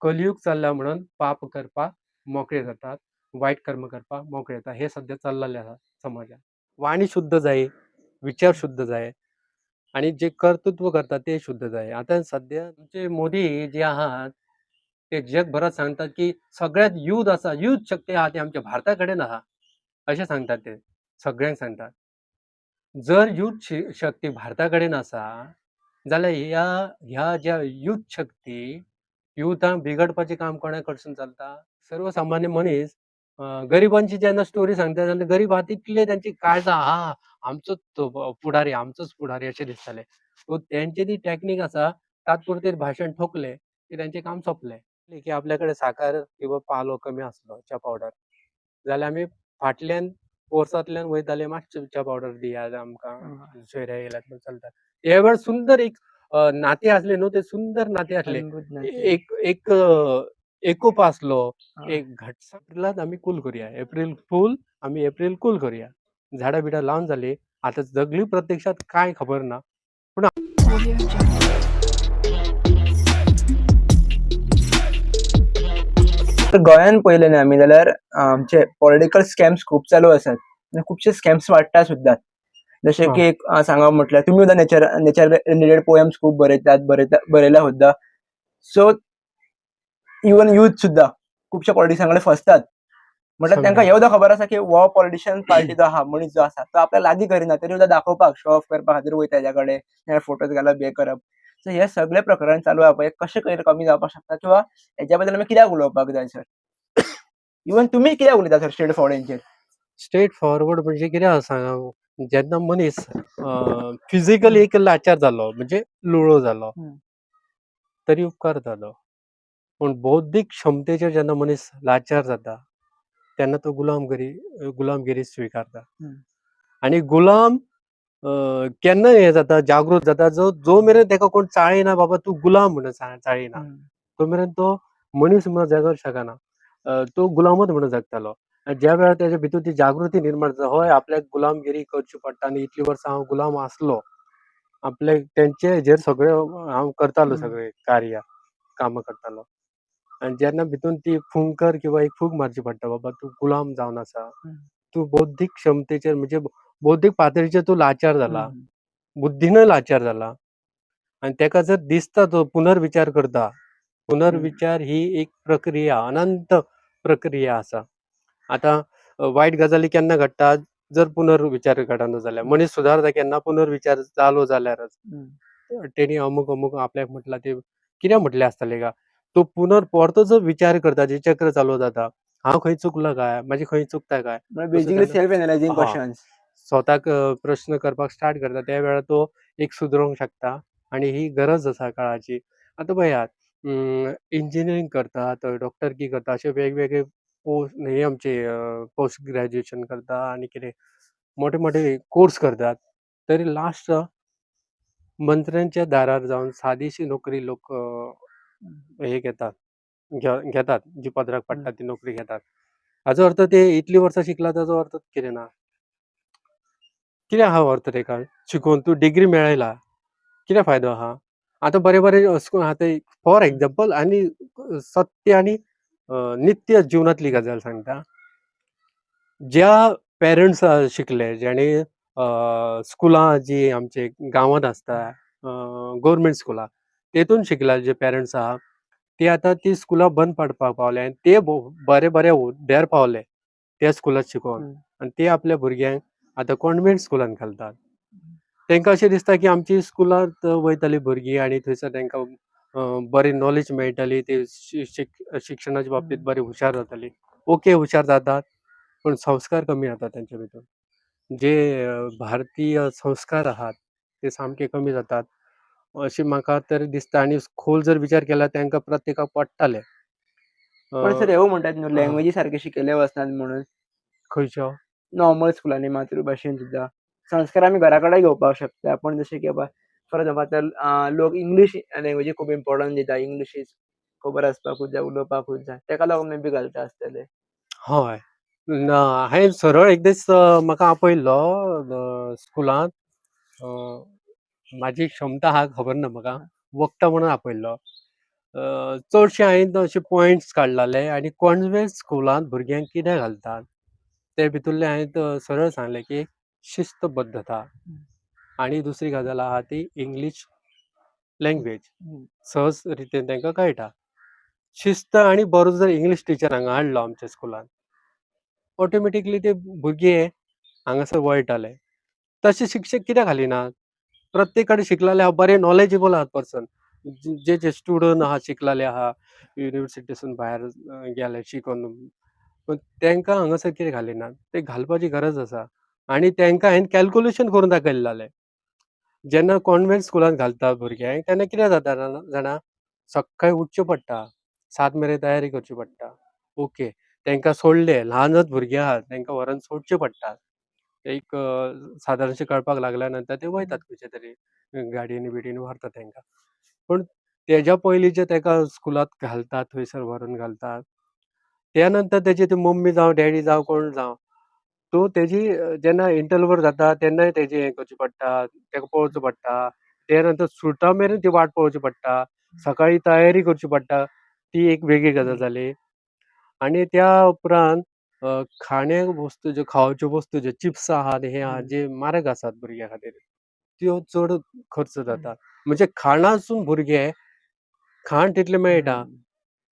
कलयुग चल्ला म्हणून पाप करपाक मोकळे जातात, वायट कर्म करपाक मोकळे जातात. हें सद्या चल्लेलें आसा समाजान. वाणी शुद्ध जाय, विचार शुद्ध जाय आनी जे कर्तृत्व करता ते शुद्ध जाय. आतां सद्या आमचे मोदी जे आहात ते जगभरात सांगतात की सगळ्यात युद्ध आसा, युद्ध शक्ती आहा ती आमच्या भारता कडेन आहा अशें सांगतात ते सगळ्यांक सांगतात. जर युद्ध शक्ती भारता कडेन आसा जाल्यार ह्या ह्या ज्या युद्ध शक्ती युद्धां बिगडपाचें काम कोणा कडसून चलता? सर्वसामान्य मनीस गरिबांची जेन्ना स्टोरी सांगता तेन्ना गरीब आहा तितले तांची काळजां आहा आमचोच तो फुडारी, आमचोच फुडारी अशें दिसतालें. सो तेंची ती टॅक्नीक आसा, तात्पुरतें भाशण ठोकलें की तेंचें काम सोंपलें. की आपल्या कडेन साकर किंवा पालो कमी आसलो च्या पावडर जाल्यार आमी फाटल्यान पोरसांतल्यान वयताले, मातशें च्या पावडर दियात आमकां, सोयऱ्या येयल्यात म्हूण चलता. हे वेळार सुंदर एक नातें आसलें न्हू, तें सुंदर नातें आसलें. अद्भुत नातें. एक एक एकोप आसलो, एक घटसाण. एप्रिलांत आमी कूल करुया, एप्रील फूल आमी एप्रील कूल करुया. झाडां बिडां लावन जालीं, आतां जगली प्रत्यक्षांत कांय खबर ना. पूण तर गोंयान पळयलें न्ही आमी जाल्यार आमचे पॉलिटिकल स्कॅम्स खूब चालू आसात आनी खुबशे स्कॅम्स वाडटा सुद्दां. जशें की एक सांगप म्हटल्यार तुमी सुद्दां नेचर रिलेटेड पोएम्स खूब बरयतात, बरयल्या सुद्दां. सो इवन यूथ सुद्दां खुबशा पॉलिटिशना कडेन फसतात. म्हटल्यार तांकां हें सुद्दां खबर आसा की हो पॉलिटिशियन पार्टी जो आहा, मनीस जो आसा तो आपल्याक लागीं करिना, तरी सुद्दां दाखोवपाक, शो ऑफ करपा खातीर वयता तेज्या कडेन, फोटोज घालप, हें करप. सो हे सगळे प्रकरण चालू आहा पळय, कशें कमी जावपाक शकता किंवा हेज्या बद्दल आमी कित्याक उलोवपाक जाय सर? इवन तुमी कित्याक उलयता sir straight forward? Straight forward म्हणजे कितें आसा सांग, जेन्ना मनीस फिजिकली एक लाचार जालो म्हणजे लुळो जालो तरी उपकार जालो, पूण बौद्धीक क्षमतेचेर जेन्ना मनीस लाचार जाता तेन्ना तो गुलामगिरी स्विकारता. आनी गुलाम केन्ना हें जाता, जागृत जाता, जो जो मेरेन ताका कोण चाळिना, बाबा तूं गुलाम म्हणून चाळिना तो मेरेन तो मनीस म्हणून जगूंक शकना, तो गुलामच म्हणून जगतालो. ज्या वेळार तेच्या भितर ती जागृती निर्माण जाता, हय आपल्याक गुलामगिरी करची पडटा आनी इतलीं वर्सां हांव गुलाम आसलो, आपल्याक तेंचे हेजेर सगळें हांव करतालो, सगळें कार्य कामां करतालो. आनी जेन्ना भितून ती फुंकर किंवा एक फूंक मारची पडटा, बाबा तूं गुलाम जावन आसा, तूं बौद्धीक क्षमतेचेर म्हणजे बौद्धीक पातळीचेर तूं लाचार जाला, बुद्धीन लाचार जाला. आनी तेका जर दिसता तो पुनर्विचार करता. पुनर्विचार ही एक प्रक्रिया, अनंत प्रक्रिया आसा. आतां वायट गजाली केन्ना घडटात? जर पुनर्विचार घडना जाल्यार. मनीस सुदारता केन्ना? पुनर्विचार जालो जाल्यारच. तेणी अमूक अमूक आपल्याक म्हटलां तें कित्याक म्हटलें आसतलें काय? तो पुनर परतो जो विचार करता, जे चक्र चालू जाता, हांव खंय चुकलो काय, म्हाजें खंय चुकता काय, बेजिकली सेल्फ एनलायजींग क्वेश्चन्स. स्वताक प्रश्न करपाक स्टार्ट करता त्या वेळार तो एक सुदरोंक शकता. आनी ही गरज आसा काळाची. आतां पळयात, इंजिनियरींग करतात, डॉक्टरकी करता, अशे वेगवेगळे पोस्ट हे आमचे पोस्ट ग्रॅज्युएशन करता आनी कितें मोठे मोठे कोर्स करतात, तरी लास्ट मंत्र्यांच्या दारार जावन सादीशी नोकरी लोक हे घेतात, घेतात, जी पदराक पडटा ती नोकरी घेतात. हाजो अर्थ ते इतलीं वर्सां शिकला ताजो अर्थ कितें ना? कितें आहा अर्थ तेका? शिकून तूं डिग्री मेळयला, कितें फायदो आहा? आतां बरें बरें आहा ते फॉर एग्जाम्पल आनी सत्य आनी नित्य जिवनांतली गजाल सांगता, ज्या पेरंट्स शिकले, जेणे स्कुलां जी आमचे गांवांत आसता, गोवोरमेंट स्कुलां, तेतून शिकला जे पेरंट्स आहा ते आतां ती स्कुलां बंद पडपाक पावले आनी ते बरे बरे हुद्द्यार पावले त्या स्कुलांत शिकोवन, आनी ते आपल्या भुरग्यांक आतां कॉन्वेंट स्कुलांत घालतात. तांकां अशें दिसता की आमची स्कुलांत वयताली भुरगीं आनी थंयसर तांकां बरी नॉलेज मेळटली, ते शिक्षणाच्या बाबतींत बरी हुशार जातली. ओके, हुशार जातात, पूण संस्कार कमी जाता तेंच्या भितर. जे भारतीय संस्कार आहात ते सामके कमी जातात अशें म्हाका तरी दिसता. आनी खोल जर विचार केल्यार तांकां प्रत्येकाक पडटालें. पण सर हेवूय म्हणटात न्हू, लँग्वेजी सारके शिकयले वचनात म्हणून. खंयच्यो? नॉर्मल स्कुलांनी मातृभाशेन सुद्दां संस्कार आमी घरा कडेन घेवपाक शकता, पूण जशें की बाबा फॉर एग्जाम्पल आतां लोक इंग्लीश लँग्वेजीक खूब इम्पोर्टन्स दिता, इंग्लीश खबर आसपाकूच जाय, उलोवपाकूच जाय, तेका लागून मे बी घालता आसतले. हय, ना, हांवें सरळ एक दीस म्हाका आपयल्लो स्कुलांत, म्हाजी क्षमता आहा खबर ना म्हाका, वखदां म्हणून आपयल्लो. चडशे हांवें अशे पॉयंट्स काडलेले आनी कॉन्वेंट स्कुलांत भुरग्यांक कितें घालतात ते भितूरले हांवें सरळ सांगलें की शिस्तबद्धता आनी दुसरी गजाल आहा ती इंग्लीश लँग्वेज सहज रितीन तांकां कळटा. शिस्त आनी बरो जर इंग्लीश टिचर हांगा हाडलो आमच्या स्कुलान, ऑटोमॅटिकली ते भुरगे हांगासर वळटाले. तशे शिक्षक कित्याक घालिनात? प्रत्येक कडेन शिकलेले आहा, बरे नॉलेजेबल आहात पर्सन, जे जे स्टुडंट आहा शिकलेले आहा युनिवर्सिटीसून भायर गेले शिकोन, पण तांकां हांगासर कितें घालिनात? ते घालपाची गरज आसा. आनी तांकां हांवें कॅल्कुलेशन करून दाखयलेलें. जेन्ना कॉन्वेंट स्कुलांत घालता भुरग्यांक तेन्ना कितें जाता जाणा, सकाळीं उठचें पडटा, 7 मेरेन तयारी करची पडटा. ओके, तांकां सोडले, ल्हानच भुरगीं आहात तांकां व्हरोन सोडचें पडटा. एक सादारणशें कळपाक लागल्या नंतर ते वयतात खंयच्या तरी गाडयेनी बिडयेनी व्हरतात तांकां. पूण तेज्या पयलीं जे ताका स्कुलांत घालतात, थंयसर व्हरोन घालतात, त्या नंतर तेजी ती मम्मी जावं डॅडी जावं कोण जावं, तो तेजी जेन्ना इंटरवल जाता तेन्नाय तेजी हें करचें पडटा, ताका पळोवचें पडटा. त्या नंतर सुटा मेरेन ती वाट पळोवची पडटा, सकाळी तयारी करची पडटा, ती एक वेगळी गजाल जाली. आनी त्या उपरांत खाण्या वस्तू ज्यो खावच्यो वस्तू ज्यो चिप्स आहात हे आहात जे म्हारग आसात भुरग्यां खातीर, त्यो चड खर्च जाता. म्हणजे खाणासून भुरगे खाण तितलें मेळटा,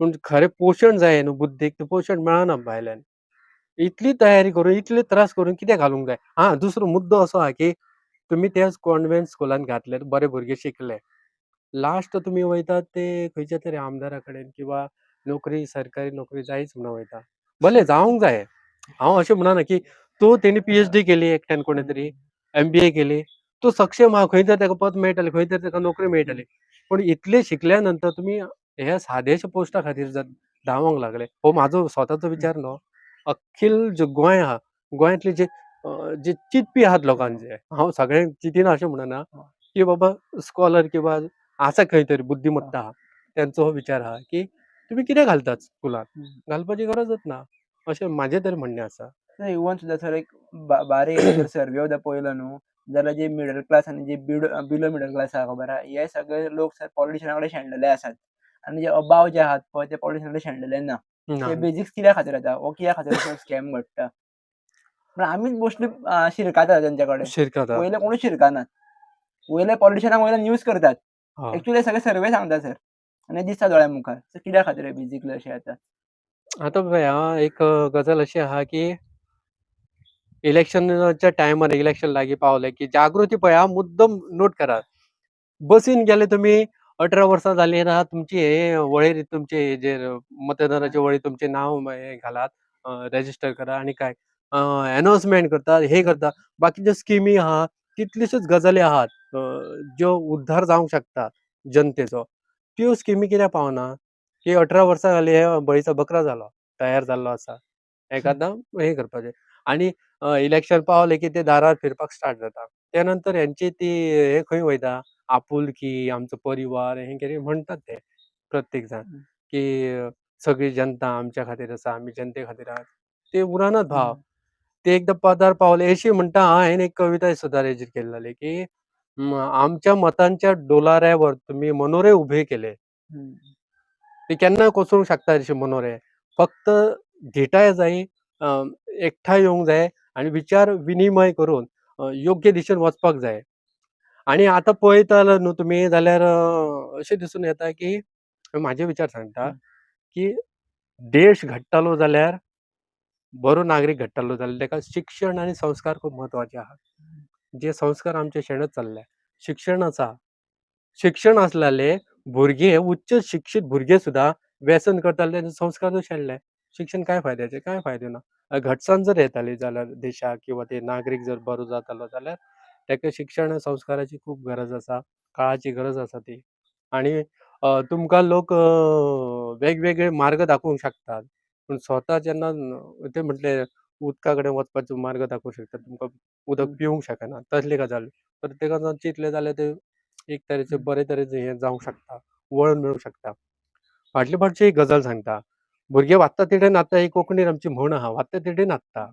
पूण खरें पोशण जाय न्हू बुद्दीक, तें पोशण मेळना भायल्यान. इतली तयारी करून इतले त्रास करून कितें घालूंक जाय? आं, दुसरो मुद्दो असो आहा की तुमी त्याच कॉन्वेंट स्कुलान घातले, बरे भुरगे शिकले, लास्ट तुमी वयतात ते खंयच्या तरी आमदारा कडेन किंवा नोकरी, सरकारी नोकरी जायच म्हणून वयता. भले जावंक जाय, हांव अशें म्हणना की तो तेणी PhD केली एकट्यान कोणी तरी MBA केली, तो सक्षम आहा, खंय तरी ताका पद मेळटलें, खंय तरी ताका नोकरी मेळटली. पूण इतले शिकल्या नंतर तुमी ह्या सादेशा पोस्टा खातीर जर धांवोंक लागले, हो म्हाजो स्वताचो विचार न्हू, अखील जो गोंय आहा, गोंयांतले जे जे चिंतपी आहात लोकांचे, हांव सगळ्यांक चिंतिना अशें म्हणना की बाबा स्कॉलर किंवा आसा खंय तरी बुद्धिमत्ता आहा, तेंचो हो विचार आहा की तुमी कितें घालतात स्कुलान, घालपाची गरजच ना, अशें म्हाजें तरी म्हणणें आसा. इवन सुद्दां सर एक बारीक जर सर्वे सुद्दां पळयलो न्हू जाल्यार जे मिडल क्लास आनी जे बिलो मिडल क्लास आहा खबर आहा, हे सगळे लोक सर पॉलिटिशना कडेन शेणलेले आसात आनी जे अबाव जे आहात पळय ते पॉलिटिशना कडेन शेणलेले ना. ते बेजिक्स कित्या खातीर जाता, हो कित्या खातीर स्कॅम घडटा, पण आमीच मोस्टली शिरकाता तेंच्या कडेन, शिरकाता, वयले कोणूच शिरकानात, वयले पॉलिटिशनाक वयल्यान यूज करतात. एक्चुअली सगळे सर्वे सांगता सर आनी दिसता दोळ्या मुखार, सो कित्या खातीर बेजिकली अशें जाता. आतां पळय एक गजाल अशी आहा की इलेक्शनाच्या टायमार, इलेक्शन लागीं पावलें की जागृती पळय हांव मुद्दम नोट करात, बसीन गेले तुमी 18 वर्सां जालीं ना, तुमची हे वळेरी, तुमचे जे मतदानाचे वळेरी तुमचें नांव हें घालात, रेजिस्टर करा आनी काय एनाउन्समेंट करतात, हे करता, बाकीच्यो स्किमी आहा, कितल्योश्योच गजाली आहात ज्यो उद्धार जावंक शकता जनतेचो, त्यो स्किमी कित्याक पावना की 18 वर्सां जाली हे बळीचो बकरा जालो, तयार जाल्लो आसा, एकादां हें करपाचें. आनी इलेक्शन पावलें की ते दारार फिरपाक स्टार्ट जाता. त्या नंतर हेंची ती हे खंय वयता, आपुलकी, आमचो परिवार, हें कितें म्हणटात ते प्रत्येक जाण की सगळी जनता आमच्या खातीर आसा, आमी जनते खातीर आहात, ते उरनात भाव. ते एकदां पदार पावले अशी म्हणटा. हांवें एक कविता सुद्दां रेजीर केल्ली की आमच्या मतांच्या डोलाऱ्यावर तुमी मनोरे उभे केले, ते केन्ना कोसळूंक शकता अशे मनोरे, फक्त धिटाय जाय, एकठांय येवंक जाय आनी विचार विनिमय करून योग्य दिशेन वचपाक जाय. आनी आतां पळयता न्हू तुमी जाल्यार अशें दिसून येता की म्हाजे विचार सांगता की देश घडटलो जाल्यार, बरो नागरीक घडटलो जाल्यार ताका शिक्षण आनी संस्कार खूब म्हत्वाचे आहात. जे संस्कार आमचे शेणत चल्ले, शिक्षण आसा, शिक्षण आसलेले भुरगे, उच्च शिक्षीत भुरगे सुद्दां व्यसन करताले, तेंचे संस्कार शेणले. शिक्षण काय फायद्याचें? कांय फायदो ना. घटसाण जर येताली जाल्यार देशाक किंवा ते नागरीक जर बरो जातालो जाल्यार ताका शिक्षण संस्काराची खूब गरज आसा, काळाची गरज आसा ती. आनी तुमकां लोक वेगवेगळे मार्ग दाखोवंक शकतात, पूण स्वता जेन्ना ते म्हटले उदका कडेन वचपाचो मार्ग दाखोवंक शकतात, तुमकां उदक पिवंक शकना तसली गजाल. प्रत्येकान चिंतलें जाल्यार ते एक तरेचे बरे तरेचे हें जावंक शकता, वळण मेळूंक शकता. फाटले फाटची एक गजाल सांगता, भुरगे वाचता तेडे नाचता, ही कोंकणीन आमची म्हण आहा, वाचता तेडे नाचता,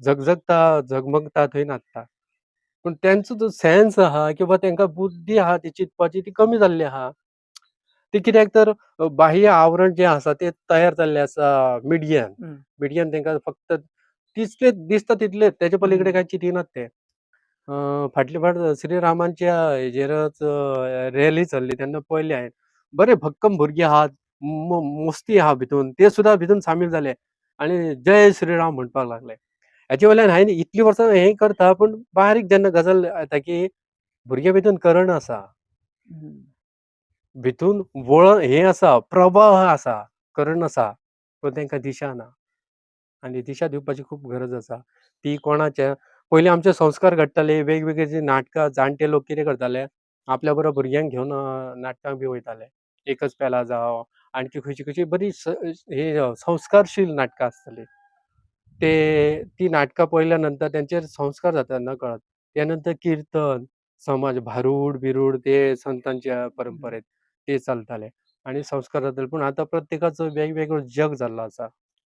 झगझगता झगमगता थंय नाचता. पूण तेंचो जो सेन्स आहा किंवा तेंकां बुद्धी आहा ती चिंतपाची ती कमी जाल्ली आहा. ती कित्याक तर बाह्य आवरण जें आसा तें तयार जाल्लें आसा मिडियान. मिडियान तेंकां फक्त तितलेंच दिसता तितलेंच, तेजे पलीकडे कांय चिंतिनात ते. फाटले फावट श्रीरामांच्या हेजेरच रॅली चल्ली तेन्ना पळयलें हांवें, बरे भक्कम भुरगे आहात, मुस्ती आहा भितून, ते सुद्दां भितून सामील जाले आनी जय श्रीराम म्हणपाक लागले. हेजे वयल्यान हांवें इतलीं वर्सां हें करता, पूण बारीक जेन्ना गजाल येता की भुरग्यां भितून करण आसा, भितून वळ हें आसा, प्रवाह आसा, करण आसा, पूण तेंकां दिशा ना आनी दिशा दिवपाची खूब गरज आसा. ती कोणाच्या पयलीं आमचे संस्कार घडटाले, वेगवेगळे जी नाटकां जाणटे लोक कितें करताले, आपल्या बरोबर भुरग्यांक घेवन नाटकांक बी वयताले. एकच पेला जावं आणकी खंयची खंयची बरी हे संस्कारशील नाटकां आसतालीं. ते ती नाटकां पळयल्या नंतर तेंचेर संस्कार जाता नकळत. त्या नंतर किर्तन, समाज भारूड बिरूड ते संतांच्या परंपरेत ते चलताले आनी संस्कार जाताले. पूण आतां प्रत्येकाचो वेगवेगळो जग जाल्लो आसा.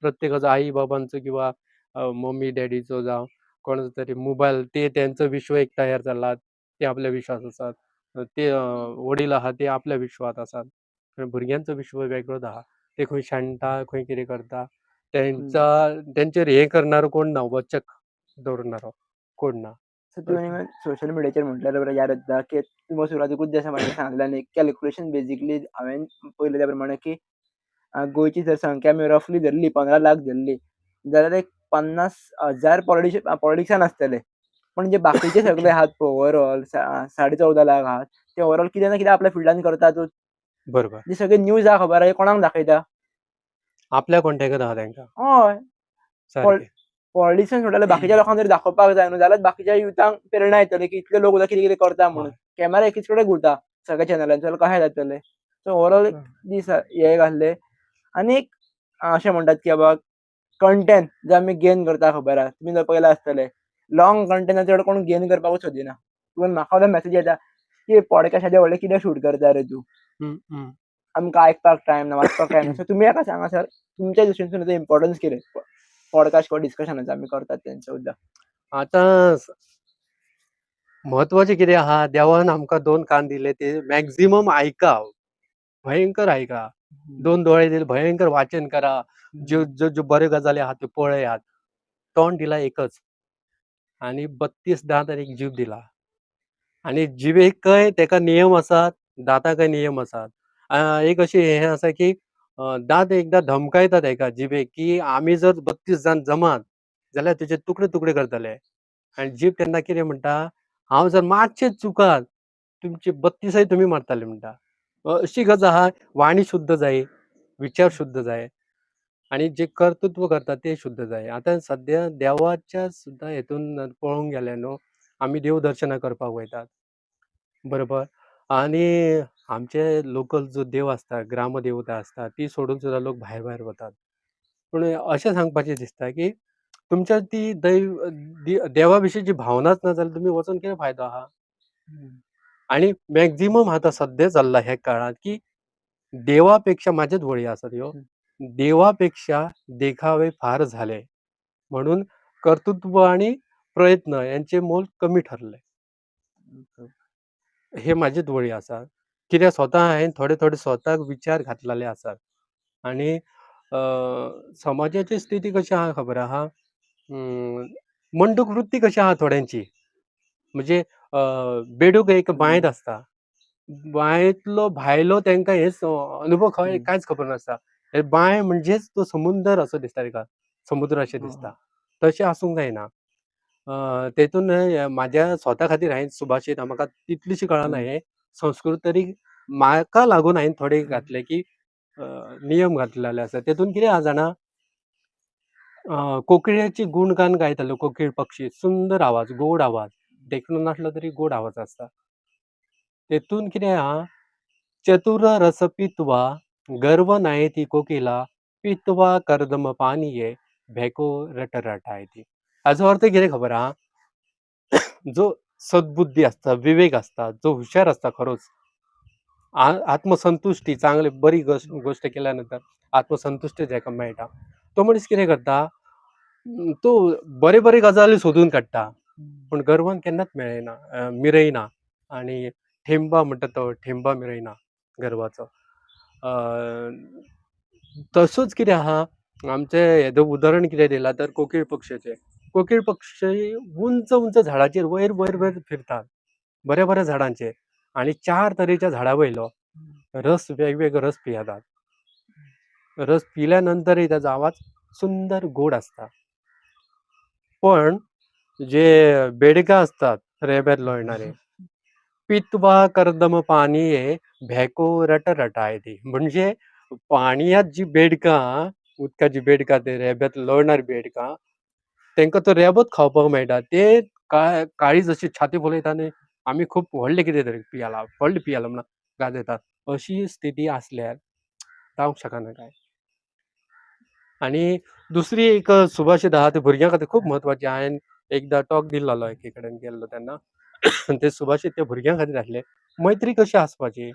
प्रत्येकाचो आई बाबांचो किंवा मम्मी डॅडीचो जावं कोणाचो तरी मोबायल, ते तेंचो विश्व एक तयार जाला, ते आपल्या विश्वांत आसात. ते वडील आहा ते आपल्या विश्वांत आसात. भुरग्यांचो विश्व वेगळोच आहा. ते खंय शेणटा, खंय कितें करता, तेंचा तेंचेर हें करणारो कोण ना, वचक दवरणारो कोण ना. सो तुवें सोशल मिडियाचेर म्हटल्यार बरें याद येता की तुमी सुरवातीकूच जशें म्हाका सांगलें न्ही, कॅल्कुलेशन बेजिकली हांवें पयलें त्या प्रमाणे की गोंयची जर संख्या आमी रफली धरली 15 लाख धरली जाल्यार एक 50,000 पॉलिटिशन आसतले. पण जे बाकीचे सगळे आहात पळय ओवरऑल 14.5 लाख आहात ते ओवरऑल कितें ना कितें आपल्या फिल्डान करतातूच. बरोबर. जी सगळी न्यूज आहा खबर आहा कोणाक दाखयता? आपल्या कॉन्टेक्टात आहा तेंकां. हय. सारकें. पॉलिटिशन सोडल्यार बाकीच्या लोकांक जर दाखोवपाक जाय न्हू जाल्यार बाकीच्या युथांक प्रेरणा येतली की इतले लोक सुद्दां कितें कितें करता म्हणून. कॅमेरा एकीच कडेन घुंवता सगळ्या चॅनलांचो, जाल्यार कशें जातलें? सो ओवरऑल दीस हे घाल्ले आनी एक अशें म्हणटात की बाबा कंटेंट जे आमी गेन करता खबर आहा, तुमी जर पळयलां आसतलें लॉंग कंटेंट चड कोण गेन करपाकूच सोदिना. इवन म्हाका सुद्दां मॅसेज येता की पॉडकास्टाचे व्हडलें कितें शूट करता रे तूं, आमकां आयकपाक टायम ना, वाचपाक टायम ना. सो तुमी एका सांगा सर, तुमच्या दृश्टीन तेजो इम्पोर्टन्स कितें पॉडकास्ट किंवा डिस्कशनाचो आमी करतात तेंचे सुद्दां? आतां म्हत्वाचें कितें आहा, देवान आमकां 2 कान दिले ते मॅक्झिमम आयका, भयंकर आयका. 2 दोळे दिले, भयंकर वाचन करा, ज्यो ज्यो ज्यो बऱ्यो गजाली आहा त्यो पळयात. तोंड दिला एकच आनी 32 दांत आनी एक जीभ दिला. आनी जिबेकय तेका नियम आसात, दांताकय नियम आसात. एक अशी हें आसा की दांत एकदां धमकायता तेका जिबेक की आमी जर 32 जाण जमात जाल्यार तुजे तुकडे तुकडे करतले. आनी जीब तेन्ना कितें म्हणटा, हांव जर मातशें चुकात तुमचे 32 तुमी मारताले म्हणटा. अशी गजाल आहा, वाणी शुद्ध जाय, विचार शुद्ध जाय आनी जे कर्तृत्व करता ते शुद्ध जाय. आतां सद्या देवाच्या सुद्दां हेतून पळोवंक गेल्यार न्हू, आमी देव दर्शनां करपाक वयतात, बरोबर? आनी आमचे लोकल जो देव आसता, ग्रामदेवता आसता, ती सोडून सुद्दां लोक भायर भायर वतात. पूण अशें सांगपाचें दिसता की तुमच्या ती दैव देवा विशींची भावनाच ना जाल्यार तुमी वचोन कितें फायदो आहा? आनी मॅक्झिमम आतां सद्या चल्ला ह्या काळांत की देवा पेक्षा, म्हाजेच वळी आसात ह्यो, देवापेक्षा देखावे फार झाले, म्हणून कर्तृत्व आनी प्रयत्न यांचे मोल कमी ठरले. हे म्हाजेच वळी आसात. कित्याक स्वता हांवें थोडे थोडे स्वताक विचार घातलेले आसात. आनी समाजाची स्थिती कशी आहा खबर आहा, मंडूक वृत्ती कशी आहा थोड्यांची, म्हणजे बेडूक एक बांयत आसता, बांयतलो भायलो तेंकां हे अनुभव खंय कांयच खबर नासता. हे बांय म्हणजेच तो समुंदर असो दिसता तेका, समुद्र अशें दिसता. तशें आसूंक जायना. तेतून म्हाज्या स्वता खातीर हांवें सुभाषित म्हाका तितलीशी कळना, हें संस्कृत तरी म्हाका लागून हांवें थोडे घातले की नियम घातलेले आसा. तेतून कितें आहा जाणा, कोकिळेची गुणगान गायतालो, कोकीळ पक्षी, सुंदर आवाज, गोड आवाज, देखणो नासलो तरी गोड आवाज आसता. तेतून कितें आहा, चतुर रस पित्वा गर्व नायती कोकिला पित्वा कर्दम पानिये भेको रटरटायती. हाजो अर्थ कितें खबर आहा, जो सद्बुद्धी आसता, विवेक आसता, जो हुशार आसता खरोच, आत्मसंतुश्टी, चांगली बरी गोश्ट केल्या नंतर आत्मसंतुश्टी जाका मेळटा, तो मनीस कितें करता, तो बरे बरे गजाली सोदून काडटा, पूण गर्वान केन्नाच मेळना, मिरयना. आनी ठेंबा म्हणटा तो ठेंबा मिरयना गर्वाचो. तसोच कितें आहा, आमचें हें उदाहरण कितें दिलां तर कोकीळ पक्षाचें. कोकीळ पक्षी उंच उंच झाडाचेर वयर वयर वयर फिरतात, बऱ्या बऱ्या झाडांचेर, आनी 4 तरेच्या झाडां वयलो रस, वेगवेगळो रस पियेतात. रस पिल्या नंतरय ताजो आवाज सुंदर गोड आसता. पण जे बेडकां आसतात रेब्यांत लोळणारे, पित्वा कर्दम पानीये भेको रट रटाय ती, म्हणजे पाणयांत जी बेडकां, उदकाची बेडकां, ते रेब्यांत लोळणारी बेडकां, तेंकां तो रेबोच खावपाक मेळटा. ते काळी जशी छाती फुलयता न्ही, आमी खूब व्हडलें कितें तरी पियेला, व्हडलें पियेला म्हणून गाजयतात. अशी स्थिती आसल्यार जावंक शकना काय. आनी दुसरी एक सुभाषित आहा, ती भुरग्यां खातीर खूब म्हत्वाची. हांवें एकदां टॉक दिल्लो एके कडेन गेल्लो तेन्ना, ते सुभाषित त्या भुरग्यां खातीर आसले. मैत्री कशी आसपाची,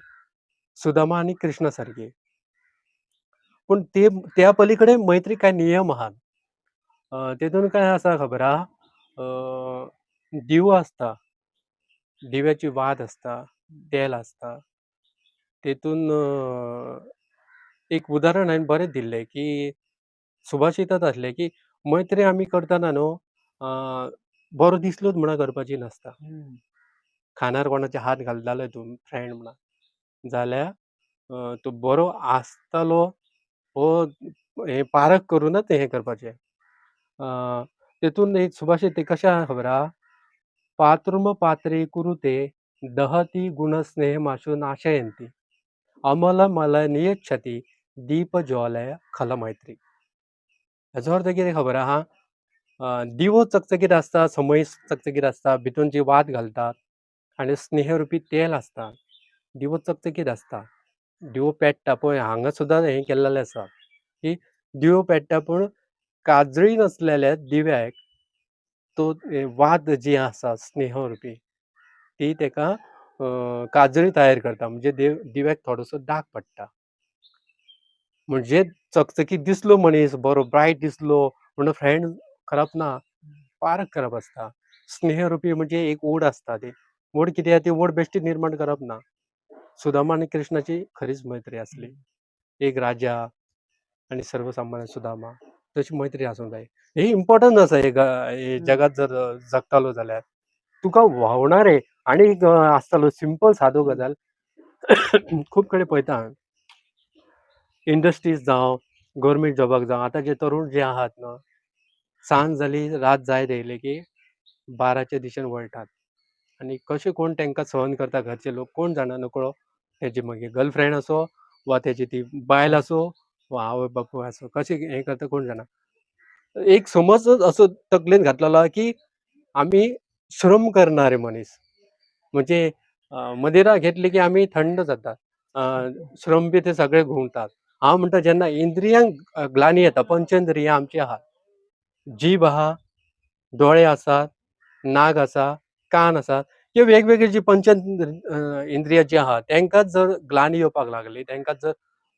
सुदामा आनी कृष्णा सारकी. पूण ते त्या पली कडेन मैत्री कांय नियम आहात. तेतून काय आसा खबर आहा, दिवो आसता, दिव्याची वात आसता, तेल आसता. तेतून एक उदाहरण हांवें बरें दिल्लें की सुभाषितात आसलें की मैत्री आमी करतना न्हू बरो दिसलोच म्हणून करपाची नासता. खानार कोणाचे हात घालतालो तूं फ्रेंड म्हणा जाल्यार तो बरो आसतलो हो हें पारख करूनच हें करपाचें. तेतून एक सुभाषित तें कशें आहा खबर आहा, पात्रुम पात्रे कुरुते दहती गुणस्नेह माशू नाशयंती अमल मल नियच्छती दीप ज्वालय खल मैत्री. हाजो अर्थ कितें खबर आहा, दिवो चकचकीत आसता, समय चकचकीत आसता, भितून जी वात घालतात आनी स्नेहरूपी तेल आसता, दिवो चकचकीत आसता, दिवो पेट्टा. पळय हांगा सुद्दां हें केल्लेलें आसा की दिवो पेट्टा पूण काजळी नासलेल्या दिव्याक तो वात जी आसा स्नेहरूपी ती तेका काजळी तयार करता, म्हणजे दिव्याक थोडोसो दाग पडटा. म्हणजे चकचकीत दिसलो मनीस, बरो ब्रायट दिसलो म्हणून फ्रेंड करप ना, पारख करप आसता. स्नेहरूपी म्हणजे एक ओड आसता, ती ओड कितें, ती ओड बेश्टी निर्माण करप ना. सुदामा आनी कृष्णाची खरीच मैत्री आसली, एक राजा आनी सर्वसामान्य सुदामा, तशी मैत्री आसूंक जाय. ही इम्पोर्टंट आसा हे जगात जर जगतालो जाल्यार तुका व्हांवणारे आनी एक आसतालो सिंपल सादो गजाल. खूब कडेन पळयता, इंडस्ट्रीज जावं गव्हर्मेंट जॉबाक जावं, आतां जे तरूण जे आहात न्हू, सांज जाली रात जायत येयली की बाराच्या दिशेन वळटात आनी कशें कोण तांकां सहन करता घरचे लोक कोण जाणा नकळो. तेजी मागीर गर्लफ्रेंड आसो वा तेजी ती बायल आसो वा आवय बापूय आसो, कशें हें करता कोण जाणा. एक समज असो तकलेन घातलेलो की आमी श्रम करणारे मनीस, म्हणजे मदिरा घेतली की आमी थंड जातात, श्रम बी ते सगळे घुंवतात. हांव म्हणटा जेन्ना इंद्रियांक ग्लानी येता, पंचेंद्रियां आमची आहात, जीभ आहा, दोळे आसात, नाक आसा, कान आसा, ह्यो वेगवेगळी जी इंद्रियां जी आहा तांकां जर ग्लानी येवपाक लागली, तांकां जर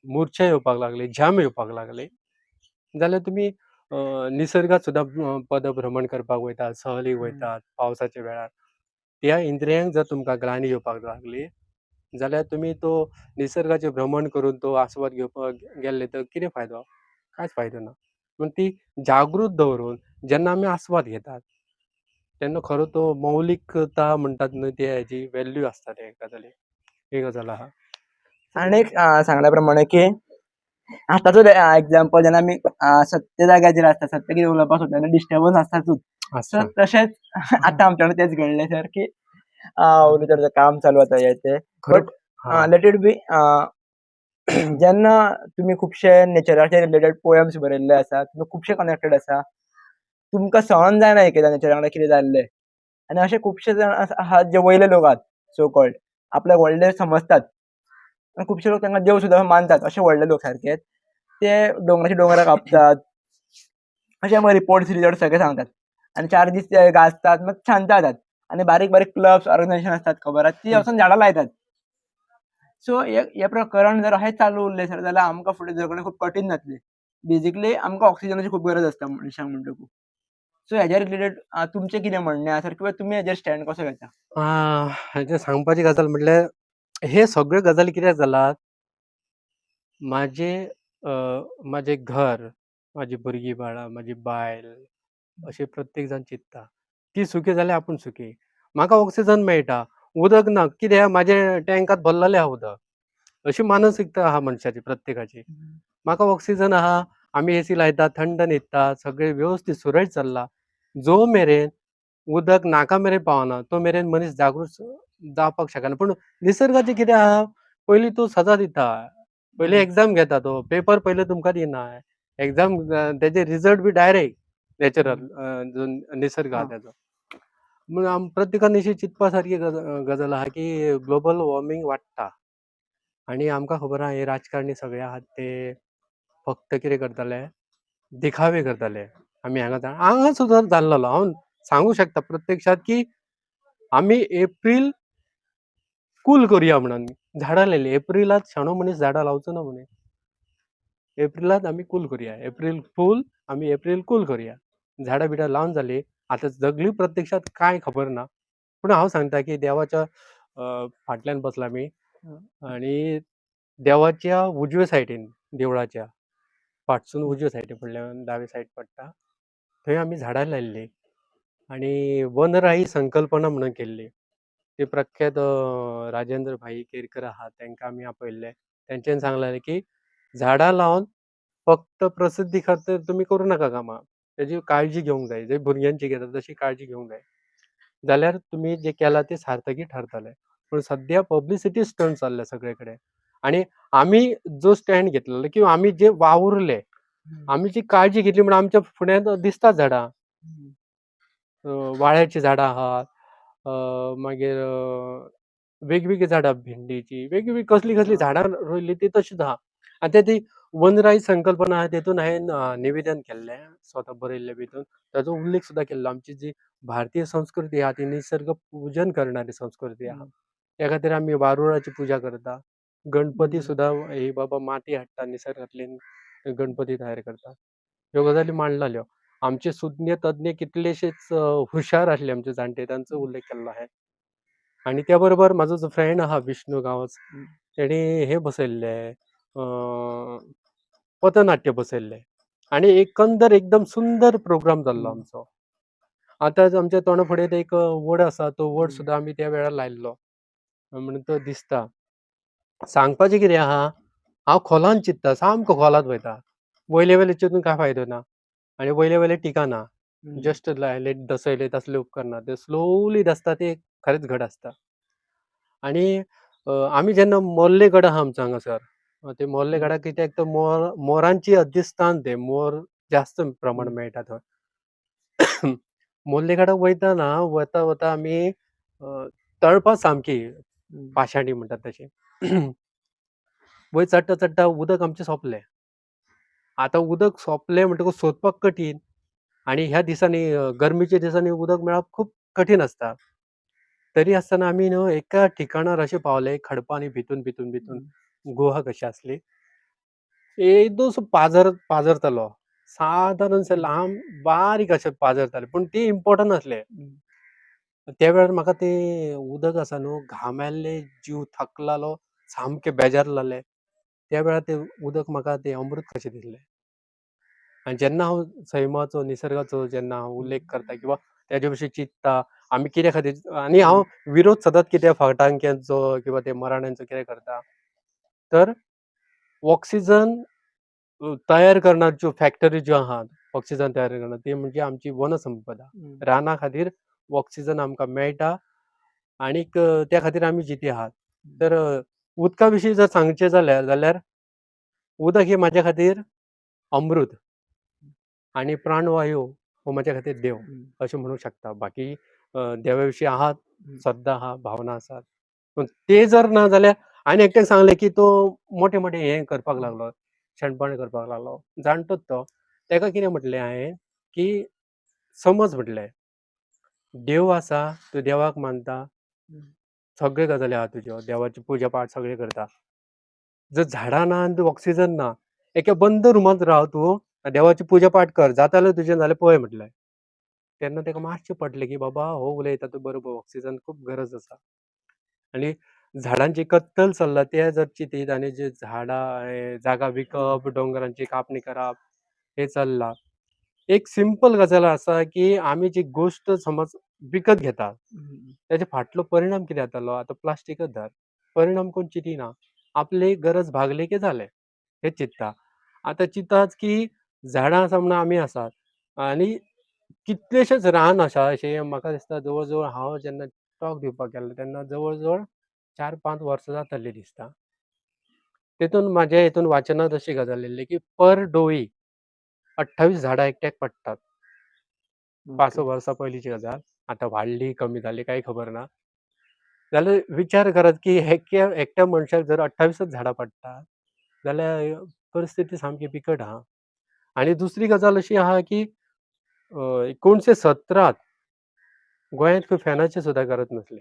मुर्छा येवपाक लागली, झाम येवपाक लागली जाल्यार तुमी निसर्गात सुद्दां पदभ्रमण करपाक वयतात, सहलीक वयतात पावसाच्या वेळार, त्या इंद्रियांक जर तुमकां ग्लानी येवपाक लागली जाल्यार तुमी तो निसर्गाचें भ्रमण करून तो आस्वाद घेवपाक गेल्ले तर कितें फायदो, कांयच फायदो ना. पूण ती जागृत दवरून जेन्ना आमी आस्वाद घेतात तेन्ना खरो तो मौलिकता म्हणटात न्हय, ते हेजी वेल्यू आसता ते गजाली, ही गजाल आहा. आनी एक सांगल्या प्रमाणे की आतांचो एग्जाम्पल, जेन्ना आमी सत्य जाग्याचेर आसता, सत्य कितें उलोवपाक सोदता तेन्ना डिस्टर्बन्स आसतातूच. सो तशेंच आतां आमच्या वांगडा तेंच घडलें सर की उलयता काम चालू आसा हें तें, बट let it be. जेन्ना तुमी खुबशे नेचराचे रिलेटेड पोएम्स बरयल्ले आसा, तुमी खुबशे कनेक्टेड आसा, तुमकां सहन जायना एकदां नेचरा वांगडा कितें जाल्लें. आनी अशे खुबशे जाण आहात जे वयले लोक आहात, सो कॉल्ड आपल्याक व्हडले समजतात, आनी खुबशे लोक तांकां देव सुद्दां मानतात, अशे व्हडले लोक सारके ते दोंगराचे दोंगरां कापतात, अशे आमकां रिपोर्ट्स रिजल्ट सगळे सांगतात. आनी 4 दीस ते गाजतात, मागीर शांत जातात. आनी बारीक बारीक क्लब्स ऑर्गनायझेशन आसतात खबर आसा, ती वचून झाडां लायतात. सो हे प्रकरण जर अशेंच चालू उरलें सर जाल्यार आमकां फुडें जगणें खूब कठीण जातलें. बेजिकली आमकां ऑक्सिजनाची खूब गरज आसता मनशांक म्हणटकूच. सो हेज्या रिलेटेड तुमचें कितें म्हणणें आसा किंवा तुमी हेजेर स्टँड कसो घेता? हाजें सांगपाची गजाल म्हटल्यार हे सगळे गजाली कित्याक जालात, म्हाजें म्हाजें घर, म्हाजी भुरगीं बाळां, म्हाजी बायल अशें प्रत्येक जाण चिंत्ता. ती सुखी जाल्यार आपूण सुखी. म्हाका ऑक्सिजन मेळटा, उदक ना कित्याक म्हाजें टँकात भरलेलें आहा उदक. अशी मानसिकता आहा मनशाची प्रत्येकाची. म्हाका ऑक्सिजन आहा, आमी एसी लायता, थंड न्हिदता, सगळें वेवस्थीत सुरळीत चल्लां. जो मेरेन उदक नाका मेरेन पावना तो मेरेन मनीस जागृत जावपाक शकना. पूण निसर्गाचें कितें आहा, पयलीं तो सजा दिता, पयलीं एग्जाम घेता तो, पेपर पयलीं तुमकां दिना. एग्जाम तेजे रिजल्ट बी डायरेक्ट नॅचरल जो निसर्ग आहा तेजो. म्हणून आम प्रत्येकान अशी चिंतपा सारकी गजाल आहा की ग्लोबल वॉर्मींग वाडटा आनी आमकां खबर आहा हे राजकारणी सगळे आहात ते फक्त कितें करतले, देखावे करतले. आमी हांगा हांगा सुद्दां जाल्लो हांव सांगू शकता प्रत्यक्षात की आमी एप्रील कूल करुया म्हणून झाडां लायलीं. एप्रिलांत शाणो मनीस झाडां लावचो ना म्हणे. एप्रिलांत आमी कूल करुया, एप्रील फूल आमी एप्रील कूल करुया. झाडां बिडां लावन जालीं. आतां सगळीं प्रत्यक्षात कांय खबर ना, पूण हांव सांगता की देवाच्या फाटल्यान बसला आमी आनी देवाच्या उजव्या सायडीन देवळाच्या फाटसून उजव्या सायडीन फुडल्यान दावे सायड पडटा थंय आमी झाडां लायल्लीं आनी वनराई संकल्पना म्हणून केल्ली. ती प्रख्यात राजेंद्र भाई केरकर आहा तांकां आमी आपयल्ले. तेंच्यांनी सांगलेलें की झाडां लावन फक्त प्रसिद्धी खातीर तुमी करूं नाका कामां, तेजी काळजी घेवंक जाय, जे भुरग्यांची घेता तशी काळजी घेवंक जाय, जाल्यार तुमी जें केलां तें सार्थकी ठरतलें. पूण सद्या पब्लिसिटी स्टंट चल्ल्या सगळे कडेन आनी आमी जो स्टँड घेतलेलो किंवा आमी जे वावुरले, आमी जी काळजी घेतली म्हण आमच्या फुड्यांत दिसतात झाडां, वाळ्याचीं झाडां आहात, मागीर वेगवेगळीं झाडां, भेंडीची वेगवेगळीं कसलीं कसलीं झाडां रोयल्लीं तीं तशींच आहा. आनी ते ती वनराई संकल्पना आहा तेतून हांवें निवेदन केल्लें, स्वता बरयल्लें भितून ताजो उल्लेख सुद्दां केल्लो. आमची जी भारतीय संस्कृती आहा ती निसर्ग पुजन करणारी संस्कृती आहा. त्या खातीर आमी वारुळाची पुजा करता, गणपती सुद्दां ही बाबा माती हाडटा निसर्गांतली गणपती तयार करता. ह्यो गजाली मांडलेल्यो. आमचे सुज्ञ तज्ञ कितलेशेच हुशार आसले आमचे जाणटे, तांचो उल्लेख केल्लो आहा. आनी त्या बरोबर म्हाजो जो फ्रेंड आहा विष्णू गांवस, तेणी हें बसयल्लें पथनाट्य बसयल्लें आनी एकंदर एकदम सुंदर प्रोग्राम जाल्लो आमचो. आतां आमच्या तोंडा फुडें एक वड आसा, तो वड सुद्दां आमी त्या वेळार लायल्लो म्हणून तो दिसता. सांगपाचें कितें आहा, हांव खोलान चिंत्ता, सामको खोलांत वयता, वयले वयले चिंतून कांय फायदो ना आनी वयले वयले टिकाना. जस्ट लायले दसयले तसले उपकारना, ते स्लोली दसता ते खरेंच घट आसता. आनी आमी जेन्ना मोर्ले गड आहा आमचो हांगासर, ते मोर्ले गडाक कित्याक तर मोरांची अधिस्थान तें, मोर जास्त प्रमाण मेळटा थंय. मोर्ले गडाक वयतना वता वता आमी तळपां सामकी पाशाणी म्हणटात तशें वयर चडटा चडटा उदक आमचें सोंपलें. आतां उदक सोंपलें म्हणटकूच सोदपाक कठीण आनी ह्या दिसांनी गरमेच्या दिसांनी उदक मेळप खूब कठीण आसता. तरी आसतना आमी न्हू एका ठिकाणार अशें पावले, खडपांनी भितून भितून भितून गुहा कशी आसली, येदोसो पाजर पाजरतालो, सादारण लांब बारीक अशें पाजरतालें, पूण ती इम्पोर्टंट आसलें. त्या वेळार म्हाका तें उदक आसा न्हू, घाम आयल्ले, जीव थकलालो, सामकें बेजारलेलें. त्या वेळार तें उदक म्हाका तें अमृत कशें दिसलें. आनी जेन्ना हांव सैमाचो निसर्गाचो जेन्ना हांव उल्लेख करता किंवा तेजे विशीं चिंत्ता आमी कित्या खातीर, आनी हांव विरोध सदांच कित्याक फटाक्यांचो किंवा ते मराण्यांचो कितें करता, तर ऑक्सिजन तयार करणार ज्यो फॅक्टरी ज्यो आहात ऑक्सिजन तयार करणार ती म्हणजे आमची वनसंपदा. राना खातीर ऑक्सिजन आमकां मेळटा आनीक त्या खातीर आमी जिते आहात. तर उदका विशीं जर सांगचें जाल्यार उदक हें म्हाज्या खातीर अमृत आनी प्राणवायू हो म्हाज्या खातीर देव अशें म्हणूंक शकता. बाकी देवा विशीं आहात, श्रद्धा आहा, भावना आसात, पूण ते जर ना जाल्यार हांवें एकट्याक सांगलें की तो मोठे मोठे हें करपाक लागलो, शेणपण करपाक लागलो, जाणटोच तो. तेका कितें म्हटलें हांवें की समज म्हटलें देव आसा, तूं देवाक मानता, सगळे गजाली आहा तुज्यो, देवाची पुजा पाठ सगळें करता, जर झाडां ना आनी ऑक्सिजन ना, एका बंद रुमांत राव तूं, देवाची पुजा पाठ कर, जाता जाल्यार तुजें, जाल्यार पळय म्हटलें. तेन्ना तेका मातशें पटलें की बाबा हो उलयता तो बरोबर, ऑक्सिजन खूब गरज आसा. आनी झाडांची कत्तल चल्ला ते जर चिंतीत आनी जे झाडां हे जागा विकप, दोंगरांची कापणी करप हें चल्लां. एक सिंपल गजाल आसा की आमी जी गोश्ट समज विकत घेता तेजे फाटलो परिणाम कितें जातलो? आतां प्लास्टीकच धर, परिणाम कोण चिंतिना. आपली गरज भागली की जालें हें चिंत्ता. आतां चिंतात की झाडां आसा म्हणून आमी आसात आनी कितलेशेच रान आसा अशें म्हाका दिसता जवळ जवळ हांव जेन्ना टॉक दिवपाक गेल्लो तेन्ना जवळ जवळ 4-5 वर्सां जातलीं दिसता. तेतून म्हाज्या हितून वाचनांत अशी गजाल येयल्ली की पर डोळी 28 झाडां एकट्याक पडटात. 5 वर्सां पयलींची गजाल. आतां वाडली कमी जाली कांय खबर ना. जाल्यार विचार करात की एकट्या मनशाक जर 28च झाडां पडटात जाल्यार परिस्थिती सामकी बिकट आहा. आनी दुसरी गजाल अशी आहा की 1917 गोंयांत खंय फॅनाची सुद्दां गरज नासली.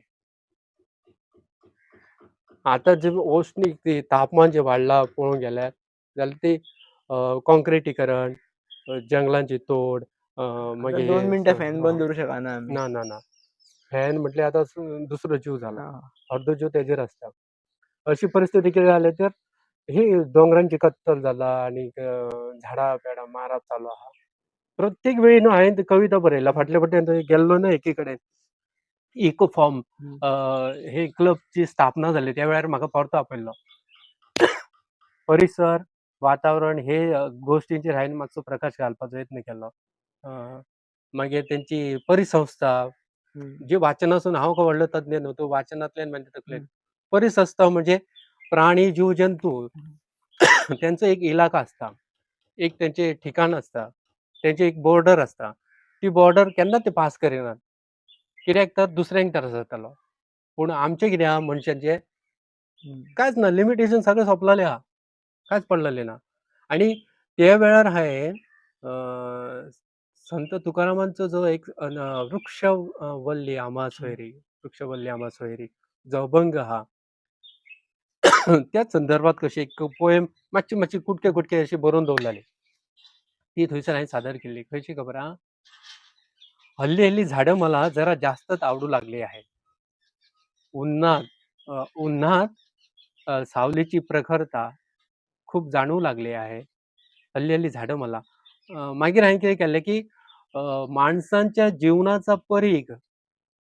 आतां जे उश्णीक ती तापमान जें वाडलां पळोवंक गेल्यार जाल्यार ती काँक्रिटीकरण, जंगलांची तोड, आतां मागीर 2 मिनटां फॅन बंद दवरूंक शकना आमी. ना ना ना, फॅन म्हटल्यार आतां दुसरो जीव जाला, अर्दो जीव तेजेर आसता. अशी परिस्थिती कितें जाल्या तर ही दोंगरांची कत्तल जाला आनी झाडां पेडां मारप चालू आहा. प्रत्येक वेळी न्हू हांवें कविता बरयला फाटल्या फावटी गेल्लो ना एकी कडेन इको फॉर्म हे क्लबची स्थापना जाली त्या वेळार म्हाका परतो आपयल्लो. परिसर, वातावरण हे गोश्टींचेर हांवें मातसो प्रकाश घालपाचो यत्न केलो. मागीर तेंची परिसंस्था जी वाचनासून हांव काय व्हडलो तज्ञ न्हू, तो वाचनांतल्यान म्हाज्या तकलेन परिसंस्था म्हणजे प्राणी, जीव, जंतू तेंचो एक इलाका आसता, एक तेंचें ठिकाण आसता, तेंची एक बॉर्डर आसता. ती बॉर्डर केन्ना ते पास करिनात, कित्याक तर दुसऱ्यांक त्रास जातलो. पूण आमचें कितें आहा मनशांचें कांयच ना, लिमिटेशन सगळें सोंपलेलें आहा, कांयच पडलेलें ना. आनी त्या वेळार हांवें संत तुकारामांचो जो एक वृक्ष वल्ली आम्हा सोयरी, वृक्षवल्ली आम्हा सोयरी जो अभंग आहा त्याच संदर्भात कशी एक पोएम मातशी मातशी कुटके कुटके अशी बरोवन दवरलेली, ती थंयसर हांवें सादर केल्ली. खंयची खबर आहा? हल्ली हल्ली झाडं मला जरा जास्तच आवडू लागली आहेत. उन्हात उन्हात सावलीची प्रखरता खूप जाणवू लागली आहे. हल्ली हल्ली झाडं मला. मागीर हांवें कितें केल्लें की माणसांच्या जीवनाचा परीघ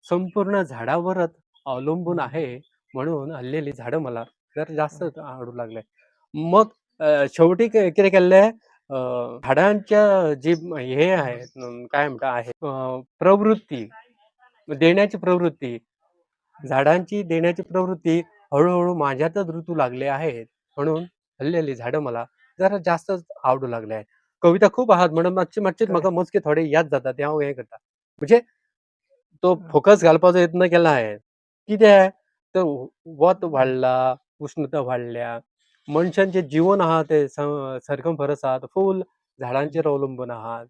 संपूर्ण झाडावरच अवलंबून आहे, म्हणून हल्ली हल्ली झाडं मला जरा जास्तच आवडू लागले. मग शेवटी कितें केल्लें, झाडांच्या जी हे आहे काय म्हणटा आहे प्रवृत्ती, देण्याची प्रवृत्ती, झाडांची देण्याची प्रवृत्ती हळूहळू माझ्यातच ऋतू लागले आहेत, म्हणून हल्ली हल्ली झाडं मला जरा जास्तच आवडू लागले आहेत. कविता खूप आहात म्हणून मातशें मातशें म्हाका मोजके थोडे याद जाता ते हांव हें करता. म्हणजे तो फोकस घालपाचो यत्न केला हांवें. कित्याक तर वत वाडला, उश्णता वाडल्या, मनशांचें जिवन आहा तें सरकमफरस आहा, फूल झाडांचेर अवलंबून आहात.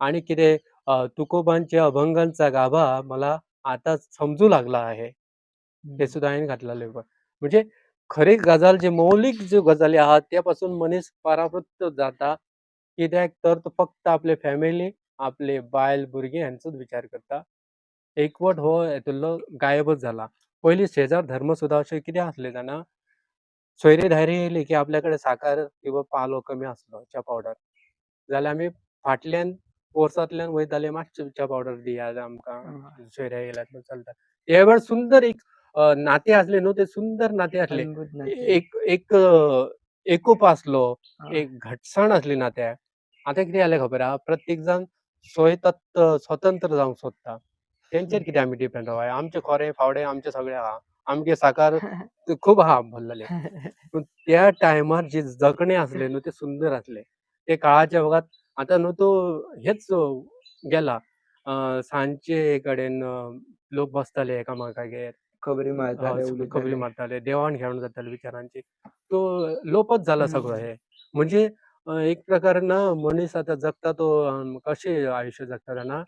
आनी कितें तुकोबांच्या अभंगांचा गाभा मला आता समजू लागला आहे, हें सुद्दां हांवें घातलेलें. म्हणजे खरी गजाल जी मौलीक ज्यो गजाली आहात त्या पासून मनीस परावृत्त जाता, कित्याक तर तो फक्त आपले फॅमिली, आपले बायल भुरगीं हांचोच विचार करता. एकवट हो हेतूंतलो गायबच जाला. पयलीं शेजार धर्म सुद्दां अशें कितें आसलें जाणा, सोयरे धायरे येयली की आपल्या कडेन साकर किंवा पालो कमी आसलो च्या पावडर, जाल्यार आमी फाटल्यान पोरसांतल्यान वयताले, मातशें च्या पावडर दियात आमकां, सोयरे येयल्यात म्हण चलता. हे वेळार सुंदर एक नातें आसलें न्हू, तें सुंदर नातें आसलें. एक एक एकोप आसलो, एक घटसाण आसली नात्याक. आतां कितें जालें खबर आहा, प्रत्येक जाण स्वयतत्त स्वतंत्र जावंक सोदता. तेंचेर कितें आमी डिपेंड रावया, आमचें खोरें फावडे आमचें सगळें आहा, आमगे साकार खूब आहा भरलेलें. पूण त्या टायमार जे जगणें आसलें न्हू तें सुंदर आसलें. ते काळाच्या वगात आतां न्हू तो हेच गेला. सांजचे कडेन लोक बसताले एकामेकागेर, खबरी मारताले, खबरी उलयताले, मारताले, देवाण घेवाण जाताले विचारांची. तो लोपच जाला सगळो हे. म्हणजे एक प्रकार ना मनीस आतां जगता तो कशें आयुश्य जगता जाणा,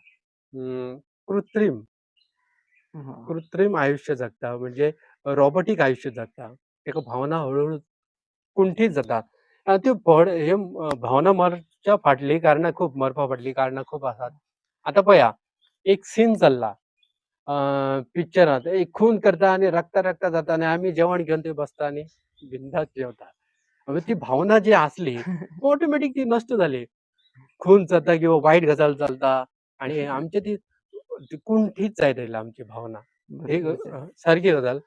कृत्रीम कृत्रीम आयुश्य जगता, म्हणजे रोबोटीक आयुश्य जगता. तेका भावना हळूहळू कुंठीत जाता. आनी त्यो हे भावना मरच्या फाटलीं कारणां खूब, मरपा फाटलीं कारणां खूब आसात. आतां पळया एक सीन चल्ला, पिक्चरांत एक खून करता आनी रक्ता रक्ता जाता आनी आमी जेवण घेवन थंय बसता आनी बिंदास जेवता. म्हणजे ती भावना जी आसली ऑटोमॅटीक ती नश्ट जाली. खून जाता किंवा वायट गजाल चलता आनी आमचे ती ती कुंठीत जायत आयली आमची भावना. एक बरोबर सर. सारकी गजाल.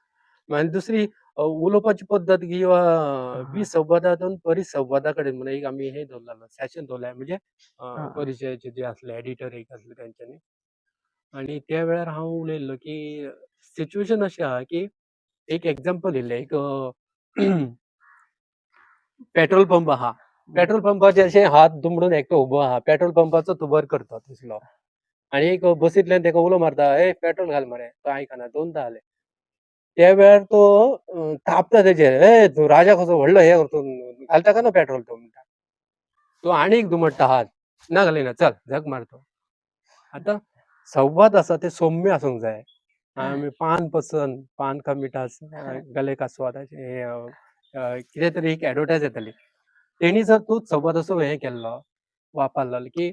आनी दुसरी उलोवपाची पद्दत किंवा विसंवादातून परिसंवादा कडेन म्हणून एक आमी हें दवरलेलें सेशन दवरलें म्हणजे हां. परिचयाचे जे आसले एडिटर एक आसले तेंच्यांनी. आनी त्या वेळार हांव उलयल्लो की सिच्युएशन अशें आहा की एक एग्जाम्पल दिल्लें एक पेट्रोल पंप आहा. पेट्रोल पंपाचे अशे हात दुमडून एकटो उबो आहा. पेट्रोल पंपाचो तुबर करता तसलो. आनी एक बसींतल्यान तेका उलो मारता, "ए पेट्रोल घाल मरे." तो आयकना दोनदां जालें. त्या वेळार तो तापता तेजेर, "ए तूं राजा कसो व्हडलो हें घालता काय ना पेट्रोल तो?" म्हणटा. तो आनीक दुमडटा हात, ना घालिना चल झक मार तो. आतां संवाद आसा ते सौम्य आसूंक जाय. आमी पान पसंद पान का मिठास गले का स्वाद अशें हें कितें तरी एक एडवर्टायज येताली. तेणी जर तोच संवाद असो हें केल्लो वापरलो की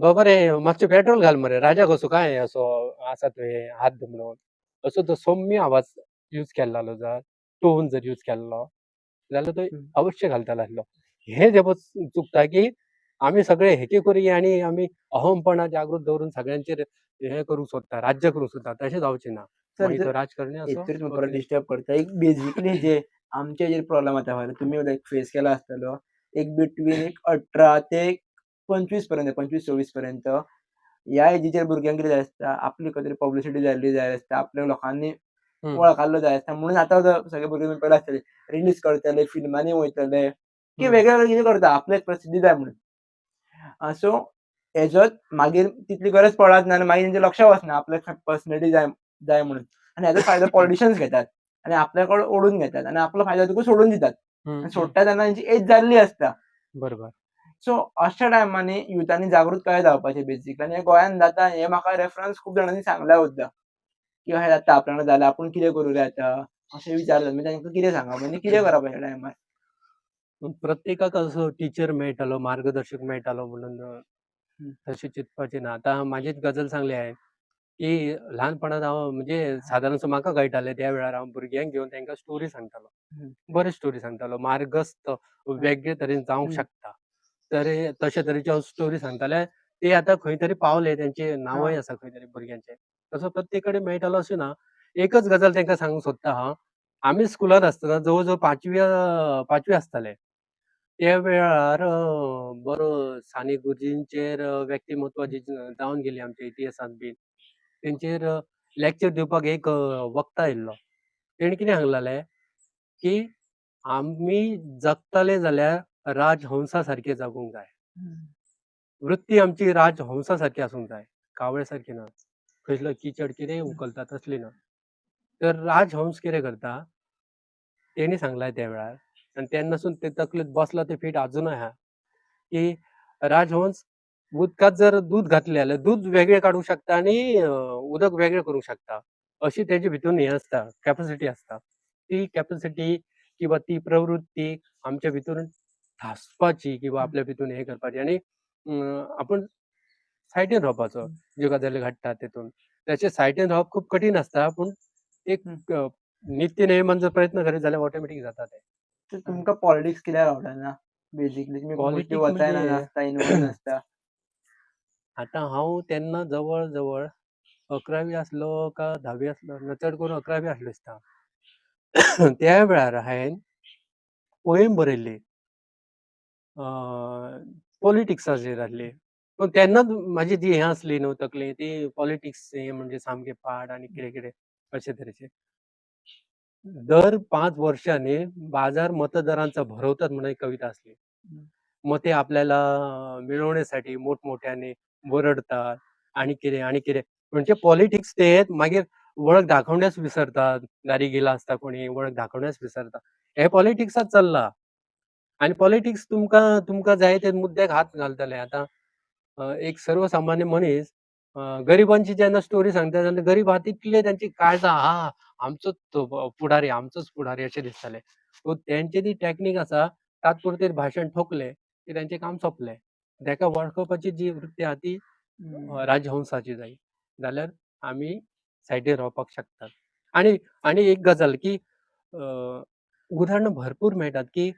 बाबा रे मातशें पेट्रोल घाल मरे राजा कसो काय असो आसा तुवें हात दुमडून असो तो सौम्य आवाज यूज केल्लो जर टोन जर यूज केल्लो जाल्यार तो अवश्य घालतलो आसलो. हें जें चुकता की आमी सगळे हेके करी आनी आमी अहमपणा जागृत दवरून सगळ्यांचेर हें करूंक सोदता राज्य करूंक सोदता तशें जावचें ना. सर मागीर जर तो राजकारणी आसो हेतूच वा परत कितें. डिस्टर्ब करता. एक बेजिकली जे आमचे जे प्रॉब्लेम आता तुमी लायक फेस केला आसतलो एक बिटवीन एक 18 ते 25 पर्यंत 25-26 पर्यंत ह्या एजीचेर भुरग्यांक कितें जाय आसता आपली खंय तरी पब्लिसिटी जाल्ली जाय आसता आपल्या लोकांनी वळखाल्लो जाय आसता म्हणून आतां सगळे भुरगे तुमी पळयला आसतले रिलीज करतले फिल्मांनी वयतले की वेगळे वेगळे कितें करता आपल्याक प्रसिद्धी जाय म्हणून. सो हेजोच मागीर तितली गरज पडत ना आनी मागीर तेंच्या लक्षां वचना आपल्याक पर्सनॅलिटी जाय जाय म्हणून आनी हेजो फायदो पॉलिटिशियन्स घेतात आनी आपल्या कडेन ओडून घेतात आनी आपलो फायदो तुका सोडून दितात आनी सोडटा तेन्ना तेंची एज जाल्ली आसता. बरोबर. सो अशा टायमांनी युथांनी जागृत कशें जावपाचें बेजिकली आनी हें गोंयांत जाता हें म्हाका रेफरन्स खूब जाणांनी सांगल्या सुद्दां की अशें जाता आपल्या वांगडा जालें आपूण कितें करूं रे आतां अशें विचारतात मागीर तांकां कितें सांगप आनी कितें करप अशा टायमार? प्रत्येकाक असो टिचर मेळटालो मार्गदर्शक मेळटालो म्हणून तशें चिंतपाचें ना. आतां म्हाजीच गजाल सांगली हांवें की ल्हानपणांत हांव म्हणजे सादारणसो म्हाका कळटालें त्या वेळार हांव भुरग्यांक घेवन तांकां स्टोरी सांगतालो. बऱ्यो स्टोरी सांगतालो मार्गस्थ वेगळे तरेन जावंक शकता. तर तशे तरेच्यो हांव स्टोरी सांगताले ते आतां खंय तरी पावले तेंचे नांवय आसा खंय तरी भुरग्यांचे. तसो प्रत्येक कडेन मेळटालो अशें ना. एकच गजाल तांकां सांगूंक सोदता हांव आमी स्कुलांत आसतना जवळ जवळ पांचवी आसताले. त्या वेळार बरो साने गुरुजींचेर व्यक्तिमत्व जी जावन गेली आमच्या इतिहासांत बीन तेंचेर लॅक्चर दिवपाक एक वक्ता आयिल्लो. तेणी कितें सांगलेलें की आमी जगतले जाल्यार राजहंसा सारके जगूंक जाय. वृत्ती आमची राजहंसा सारकी आसूंक जाय कावळ्या सारकी ना. खंयसलो किचड कितेंय उखलता तसली ना. तर राजहंस कितें करता तेणी सांगलां त्या वेळार आनी तेन्नासून ते तकलेंत बसला ते फीट आजुनूय आहा की राजहंस उदकांत जर दूद घातलें जाल्यार दूद वेगळें काडूंक शकता आनी उदक वेगळें करूंक शकता. अशी तेजे भितून हें आसता कॅपसिटी आसता. ती कॅपसिटी किंवा ती प्रवृत्ती आमच्या भितून ठासपाची किंवा आपल्या भितून हें करपाची आनी आपूण सायडीन रावपाचो ज्यो गजाली घडटा तेतून. तेचे सायडीन रावप खूब कठीण आसता पूण एक नित्य नेमान जर प्रयत्न करीत जाल्यार ऑटोमॅटीक जाता तें. तर तुमकां पॉलिटिक्स कित्याक आवडना बेजिकली तुमी मोस्टली पॉलिटिक्स वचाय म्हणजे नासता इनवॉल्व नासता. आतां हांव तेन्ना जवळ जवळ 11वी आसलो काय 10वी आसलो ना चड करून 11वी आसलो दिसता. त्या वेळार हांवें पोएम बरयल्ली. पॉलिटिक्साचेर आसली. पूण तेन्नाच म्हाजी जी हें आसली न्हू तकली ती पॉलिटिक्स हें म्हणजे सामकें पाड आनी कितें कितें अशे तरेचें. दर 5 वर्षांनी बाजार मतदारांचा भरवतात म्हणून एक कविता आसली. मग ते आपल्याला मिळवण्यासाठी मोठमोठ्याने ओरडतात आणि कितें आनी कितें म्हणजे पॉलिटिक्स ते मागीर वळख दाखवण्यास विसरतात. दारी गेला आसता कोणी वळख दाखवण्यास विसरता. हे पॉलिटिक्सात चल्ला आनी पॉलिटिक्स तुमकां तुमकां जाय ते मुद्द्याक हात घालतले. आतां एक सर्वसामान्य मनीस गरिबांची जेन्ना स्टोरी सांगता तेन्ना गरीब आहा तितले तेंची काळजां आहा आमचोच तो फुडारी आमचोच फुडारी अशें दिसतालें. सो तेंची ती टॅक्नीक आसा तात्पुरतें भाशण ठोकलें की तेंचें काम सोंपलें. तेका वळखुपाची जी वृत्ती आहा ती राजहंसाची जाय जाल्यार आमी सायडीन रावपाक शकतात. आनी आनी एक गजाल की उदाहरणां भरपूर मेळटात की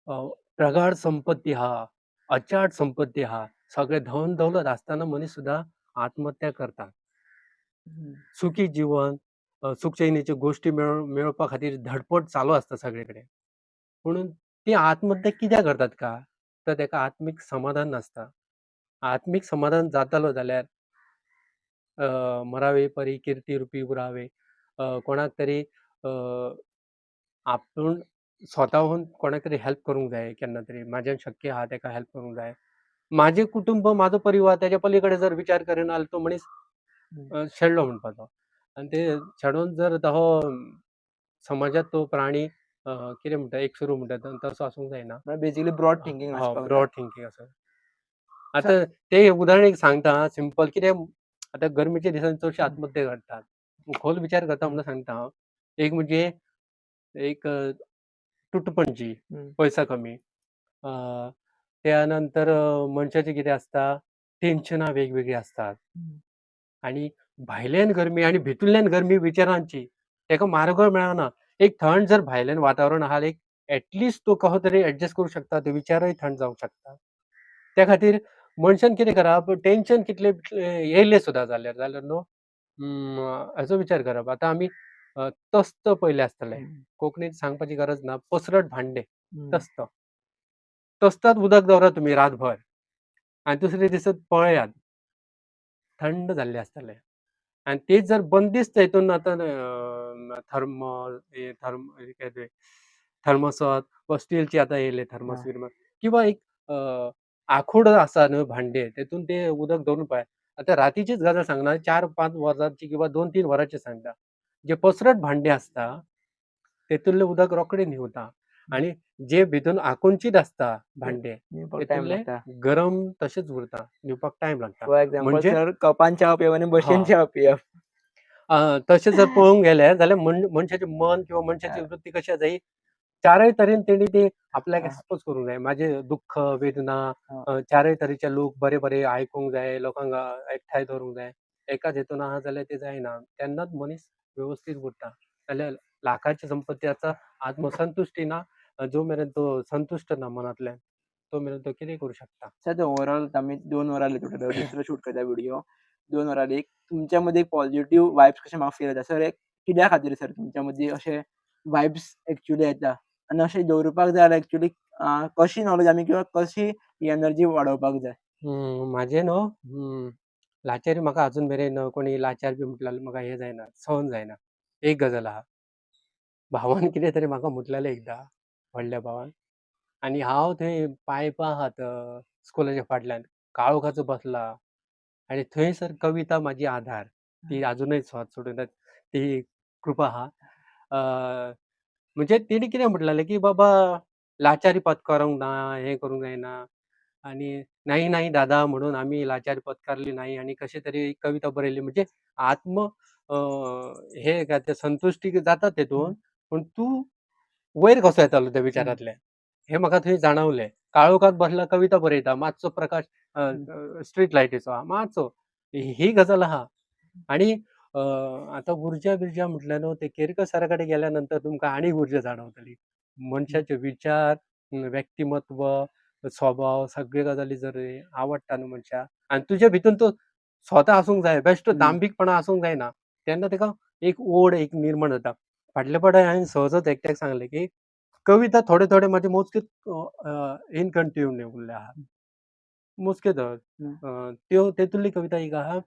प्रगाढ संपत्ती आहा, अचाट संपत्ती आहा, सगळें धन दौलत आसतना मनीस सुद्दां आत्महत्या करता. सुखी जिवन, सुखचैनीच्यो गोश्टी मेळोवपा खातीर धडपड चालू आसता सगळे कडेन. पुणून ती आत्महत्या कित्याक करतात का? तर तेका आत्मीक समाधान नासता. आत्मीक समाधान जातालो जाल्यार मरावे परी किर्ती रुपी उरावे, कोणाक तरी आपूण स्वताहून कोणाक तरी हेल्प करूंक जाय, केन्ना तरी म्हाज्यान शक्य आहा तेका हेल्प करूंक जाय. म्हाजें कुटुंब, म्हाजो परिवार तेज्या पली कडेन जर विचार करिना जाल्यार तो मनीस शेणलो म्हणपाचो. आनी ते शेणोन जर तो समाजांत तो प्राणी कितें म्हणटा एकसुरो म्हणटा तसो आसूंक जायना. बेसिकली ब्रॉड थिंकींग हय, आसपाक जाय. ब्रॉड थिंकींग आसा. आतां ते उदाहरण एक सांगता सिंपल, कितें आतां गरमेच्या दिसांनी चडशे आत्महत्या घडटात. खोल विचार करता म्हणून सांगता हांव. एक म्हणजे एक तुटपणजी, पैसा कमी, त्या नंतर मनशाचें कितें आसता, टेन्शनां वेगवेगळीं आसतात आनी भायल्यान गरमी आनी भितूरल्यान गरमी विचारांची, तेका मार्ग मेळना. एक थंड जर भायल्यान वातावरण आहा, एक एटलिस्ट तो कसो तरी एडजस्ट करूंक शकता, ते विचारय थंड जावंक शकता. त्या खातीर मनशान कितें करप, टेन्शन कितलें येयलें सुद्दां जाल्यार जाल्यार न्हू हाचो विचार करप. आतां आमी तस्त पयलें आसतलें, कोंकणींत सांगपाची गरज ना, पसरट भांडे तस्त, तस्तात उदक दवरात तुमी रातभर आनी दुसरे दिसा पळयात थंड जाल्लें आसतलें. आनी तेच जर बंदिस्त हितून आतां थर्मल कितें थर्मसत वा स्टीलची आतां येयले थर्मस बिर्मस किंवा एक आखूड आसा न्हू भांडे तेतून ते उदक दवरून पळयात. आतां रातीचीच गजाल सांगना, 4-5 वरांची किंवा 2-3 वरांची सांगता. जे पसरट भांडे आसता तेतूंतलें उदक रोखडें न्हिवता आनी जे भितून आकुंचीत आसता भांडे तेतूंतलें गरम तशेंच उरता, न्हिवपाक टायम लागता. फॉर एग्जाम्पल म्हणजे सर, कपान च्या पियप आनी बशयेन च्या पियप. तशें जर पळोवंक गेलें जाल्यार मनशाचें मन किंवा मनशाची वृत्ती कशी आसा ही चारय तरेन तेणी ती आपल्याक एक्सपोज करूंक जाय. म्हाजें दुख्ख, वेदना, चारय तरेचे लोक बरे बरे आयकूंक जाय, लोकांक एकठांय दवरूंक जाय. एकाच हेतून आहा जाल्यार तें जायना. तेन्नाच मनीस वेवस्थीत उरता. जाल्यार लाखाची संपत्ती आसा, आत्मसंतुश्टी ना, जो मेरेन तो संतुश्ट ना मनांतल्यान तो मेरेन तो कितें करूं शकता. सर ओवरऑल आमी 2 वरां टोटल दुसरो शूट करता व्हिडिओ, 2 वरां एक तुमच्या मदीं एक पॉझिटिव्ह वायब्स कशें म्हाका फील जाता सर, एक कित्या खातीर सर तुमच्या मदीं अशें वायब्स एक्चुअली येता आनी अशें दवरुपाक जाय जाल्यार एक्चुअली कशी नॉलेज आमी किंवा कशी ही एनर्जी वाडोवपाक जाय? म्हाजें न्हू लाचारी म्हाका आजून मेरेन कोणी लाचार बी म्हटल्यार म्हाका हें जायना, सहन जायना. एक गजाल आहा, भावान कितें तरी म्हाका म्हटलेलें एकदां, व्हडल्या भावान, आनी हांव थंय पायपां आहात स्कुलाच्या फाटल्यान काळोखाचो बसला आनी थंयसर कविता म्हाजी आधार, ती आजुनय स्वाद सोडून ती कृपा आहा. म्हणजे तेणी कितें म्हटलेलें की बाबा लाचारी पत्करूंक ना, हें करूंक जायना आनी नाही नाही दादा म्हणून आमी लाचारी पत्कारली नाही आनी कशें तरी कविता बरयली. म्हणजे आत्म हे काय ते संतुश्टी जाता तेतून, पूण तूं वयर कसो येतालो त्या विचारांतल्यान हें म्हाका थंय जाणवलें. काळोखात बसला कविता बरयता, मातसो प्रकाश स्ट्रीट लायटीचो आहा मातसो, ही गजाल आहा. आनी आतां उर्जा बिर्जा म्हटल्यार न्हू ते केरकर सरा कडेन गेल्या नंतर तुमकां आनीक उर्जा जाणवतली. मनशाचे विचार, व्यक्तिमत्व, स्वभाव सगळे गजाली जर आवडटा न्हू मनशाक आनी तुज्या भितून तो स्वता आसूंक जाय, बेश्टो दांभीकपणा आसूंक जायना, तेन्ना तेका एक ओड एक निर्माण जाता. फाटल्या फावट हांवें सहजच एकट्याक सांगलें की कविता थोडे थोडे म्हाजे मोजक्यो इनकंटिन्यू उरल्या आहा, मोजक्यो त्यो तेतूंतली कविता एक आहा,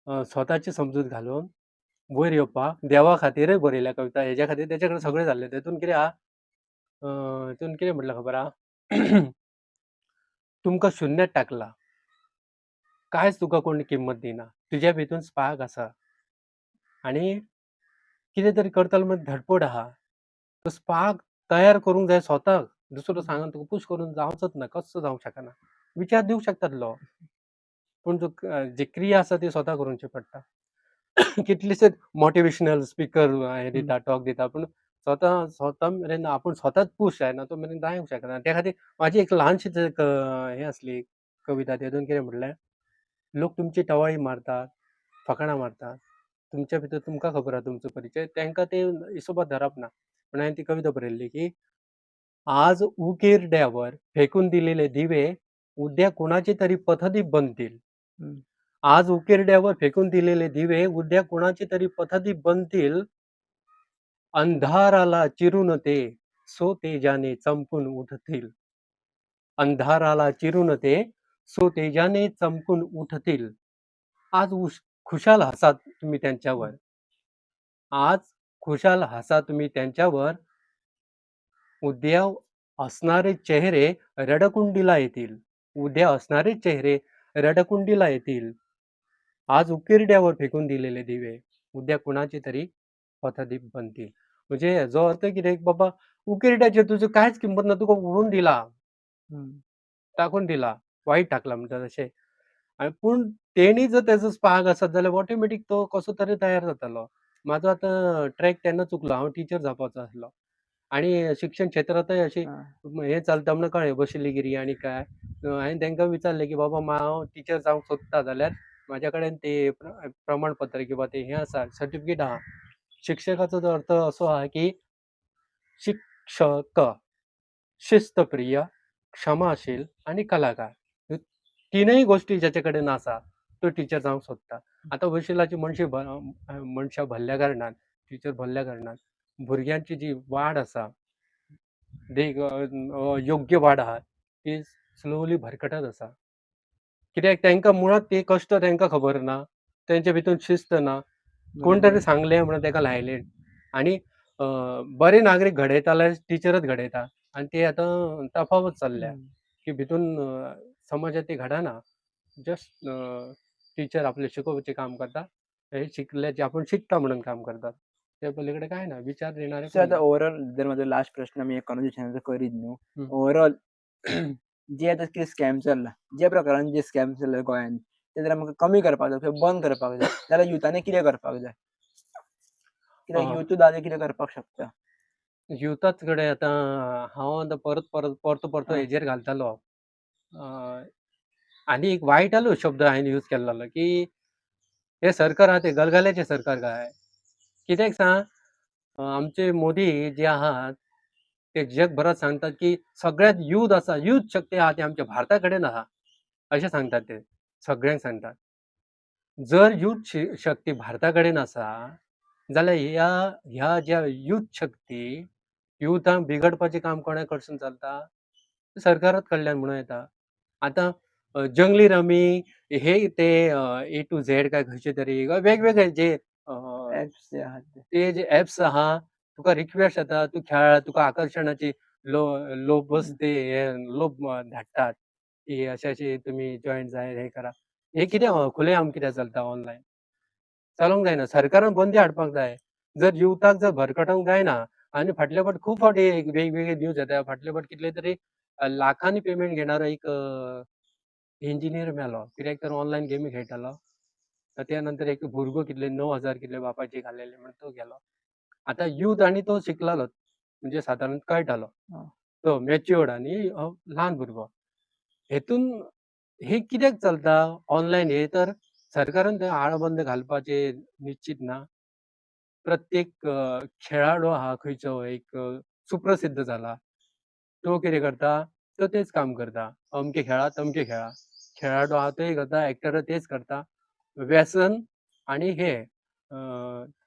स्वताची समजूत घालून वयर येवपाक देवा खातीरय बरयल्या कविता, हेज्या खातीर तेच्या कडेन सगळें जाल्लें. तेतून कितें आहा, तेतून कितें म्हटलां खबर आहा, तुमकां शुन्यांत टाकला, कांयच तुका कोण किंमत दिना, तुज्या भितून स्पार्क आसा आनी कितें तरी करतलो म्हण धडपड आहा, तो स्पार्क तयार करूंक जाय स्वताक, दुसरो सांगन तुका पुश करून जावचोच ना, कसो जावंक शकना. विचार दिवंक शकतात लोक, पूण जो जी क्रिया आसा ती स्वता करूची पडटा. कितलेशेच मोटिवेशनल स्पिकर हे दिता, टॉक दिता, पूण स्वता स्वता मेरेन आपूण स्वताच पुश जायना तो मेरेन जावंक शकना. त्या खातीर म्हाजी एक ल्हानशी हे आसली कविता, तेतून कितें म्हटलें, लोक तुमची टवाळी मारतात, फकाणां मारतात. तुमच्या भितर तुमकां खबर आहा तुमचो परिचय, तेंकां ते हिशोबात धरप ना. पूण हांवें ती कविता बरयल्ली की आज उकिरड्यावर फेकून दिलेले दिवे उद्या कोणाचे तरी पथदीप बनतील. आज उकिरड्यावर फेकून दिलेले दिवे उद्या कोणाचे तरी पथदीप बनतील. अंधाराला चिरून ते स्वतेजाने चमकून उठतील. अंधाराला चिरून ते स्वतेजाने चमकून उठतील. आज खुशाल हसा तुम्ही त्यांच्यावर. आज खुशाल हसा तुम्ही त्यांच्यावर. उद्या असणारे चेहरे रडकुंडीला येतील. उद्या असणारे चेहरे रडकुंडीला येतील. आज उकिरड्यावर फेकून दिलेले दिवे उद्या कुणाचे तरी पथदीप बनतील. म्हणजे हेजो अर्थ कितें, बाबा उकिरड्याचेर तुजो कांयच किंमत ना, तुका उडोवन दिला, टाकून दिला, वायट टाकला म्हणटा तशें. आनी पूण तेणी जर तेजो स्पार्क आसत जाल्यार ऑटोमॅटीक तो कसो तरी तयार जातालो. म्हाजो आतां ट्रॅक तेन्ना चुकलो, हांव टिचर जावपाचो आसलो आनी शिक्षण क्षेत्रांतय अशी हें चलता म्हणून कळ्ळें, वशिलेगिरी आनी काय. हांवें तेंकां विचारलें की बाबा हांव टिचर जावंक सोदता जाल्यार म्हाज्या कडेन ते प्रमाणपत्र किंवा ते हें आसा, सर्टिफिकेट आहा. शिक्षकाचो जो अर्थ असो आहा की शिक्षक, शिस्तप्रिय, क्षमाशील आनी कलाकार, ह्यो तिनूय गोश्टी जाचे कडेन आसा तो टिचर जावंक सोदता. आतां वशिलाची मनशां भरल्या कारणान, टिचर भरल्या कारणान भुरग्यांची जी वाड आसा, देख योग्य वाड आहा ती स्लोली भरकटत आसा. कित्याक तेंकां मुळांत ते कश्ट तेंकां खबर ना, तेंच्या भितून शिस्त ना, कोण तरी सांगलें म्हणून तेका लायलें. आनी बरे नागरीक घडयता टिचरच घडयता आनी ते आतां तफावत चल्ल्या की भितून समाजात ते घडना. जस्ट टिचर आपलें शिकोवपाचें काम करता, हे शिकल्याचे आपूण शिकता म्हणून काम करतात, त्या पलीकडे काय ना विचार देणारे. सो आतां ओवरऑल जर म्हाजो लास्ट प्रश्न आमी कॉन्वर्सेशनाचो करीत न्हू, ओवरऑल जे आतां कितें स्कॅम चल्ला, ज्या प्रकारान जे स्कॅम चल्ला गोंयांत, ते जर आमकां कमी करपाक जाय किंवा बंद करपाक जाय जाल्यार युथांनी कितें करपाक जाय? कित्याक युथ सुद्दां कितें करपाक शकता? युथाच कडेन आतां हांव आतां परत परत परतो परतो हेजेर घालतालो. आनी एक वायटालो शब्द हांवें यूज केल्लो की हे सरकार आहा ते गलगल्याचें सरकार काय. कित्याक सांग, आमचे मोदी जे आहात ते जगभरात सांगतात की सगळ्यांत युथ आसा, युथ शक्ती आहा ती आमच्या भारता कडेन आहा अशें सांगतात, ते सगळ्यांक सांगतात. जर युथ शक्ती भारता कडेन आसा जाल्यार ह्या ह्या ज्या युथ शक्ती युथांक बिगडपाचें काम कोणा कडसून चलता? सरकारात कडल्यान म्हणूं येता. आतां जंगली रमी हे ते ए टू झेड काय खंयचे तरी वेगवेगळे जे एप्स जे आहात ते जे एप्स आहा, तुका रिक्वेस्ट येता, तूं खेळ, तुका आकर्शणाची लोभस ते हे लोभ धाडटात की अशें अशें तुमी जॉयन जाय, हें करा, हें कितें खुलेआम कितें चलता ऑनलायन, चलोंक जायना. सरकारान बंदी हाडपाक जाय. जर युथाक जर भरकटोवंक जायना, आनी फाटले फावट खूब फावटी वेगवेगळे न्यूज येता, फाटले फावट कितले तरी लाखांनी पेमेंट घेणारो एक इंजिनियर मेलो, कित्याक तर ऑनलायन गेमी खेळटालो. त्या नंतर एक भुरगो कितले 9,000 कितले बापायचे घालेले म्हण तो गेलो. आतां यूथ आनी तो शिकलालो, म्हणजे सादारण कळटालो, तो मॅच्युअर्ड आनी ल्हान भुरगो. हेतून हे कित्याक चलता ऑनलायन हे, तर सरकारान थंय आळबंद घालपाचें निश्चीत ना. प्रत्येक खेळाडू आहा खंयचो एक सुप्रसिद्ध जाला, तो कितें करता, तो तेच काम करता, अमके खेळा तमके खेळा, खेळाडू आहा तोय करता, एक्टर तेच करता. व्यसन आनी हे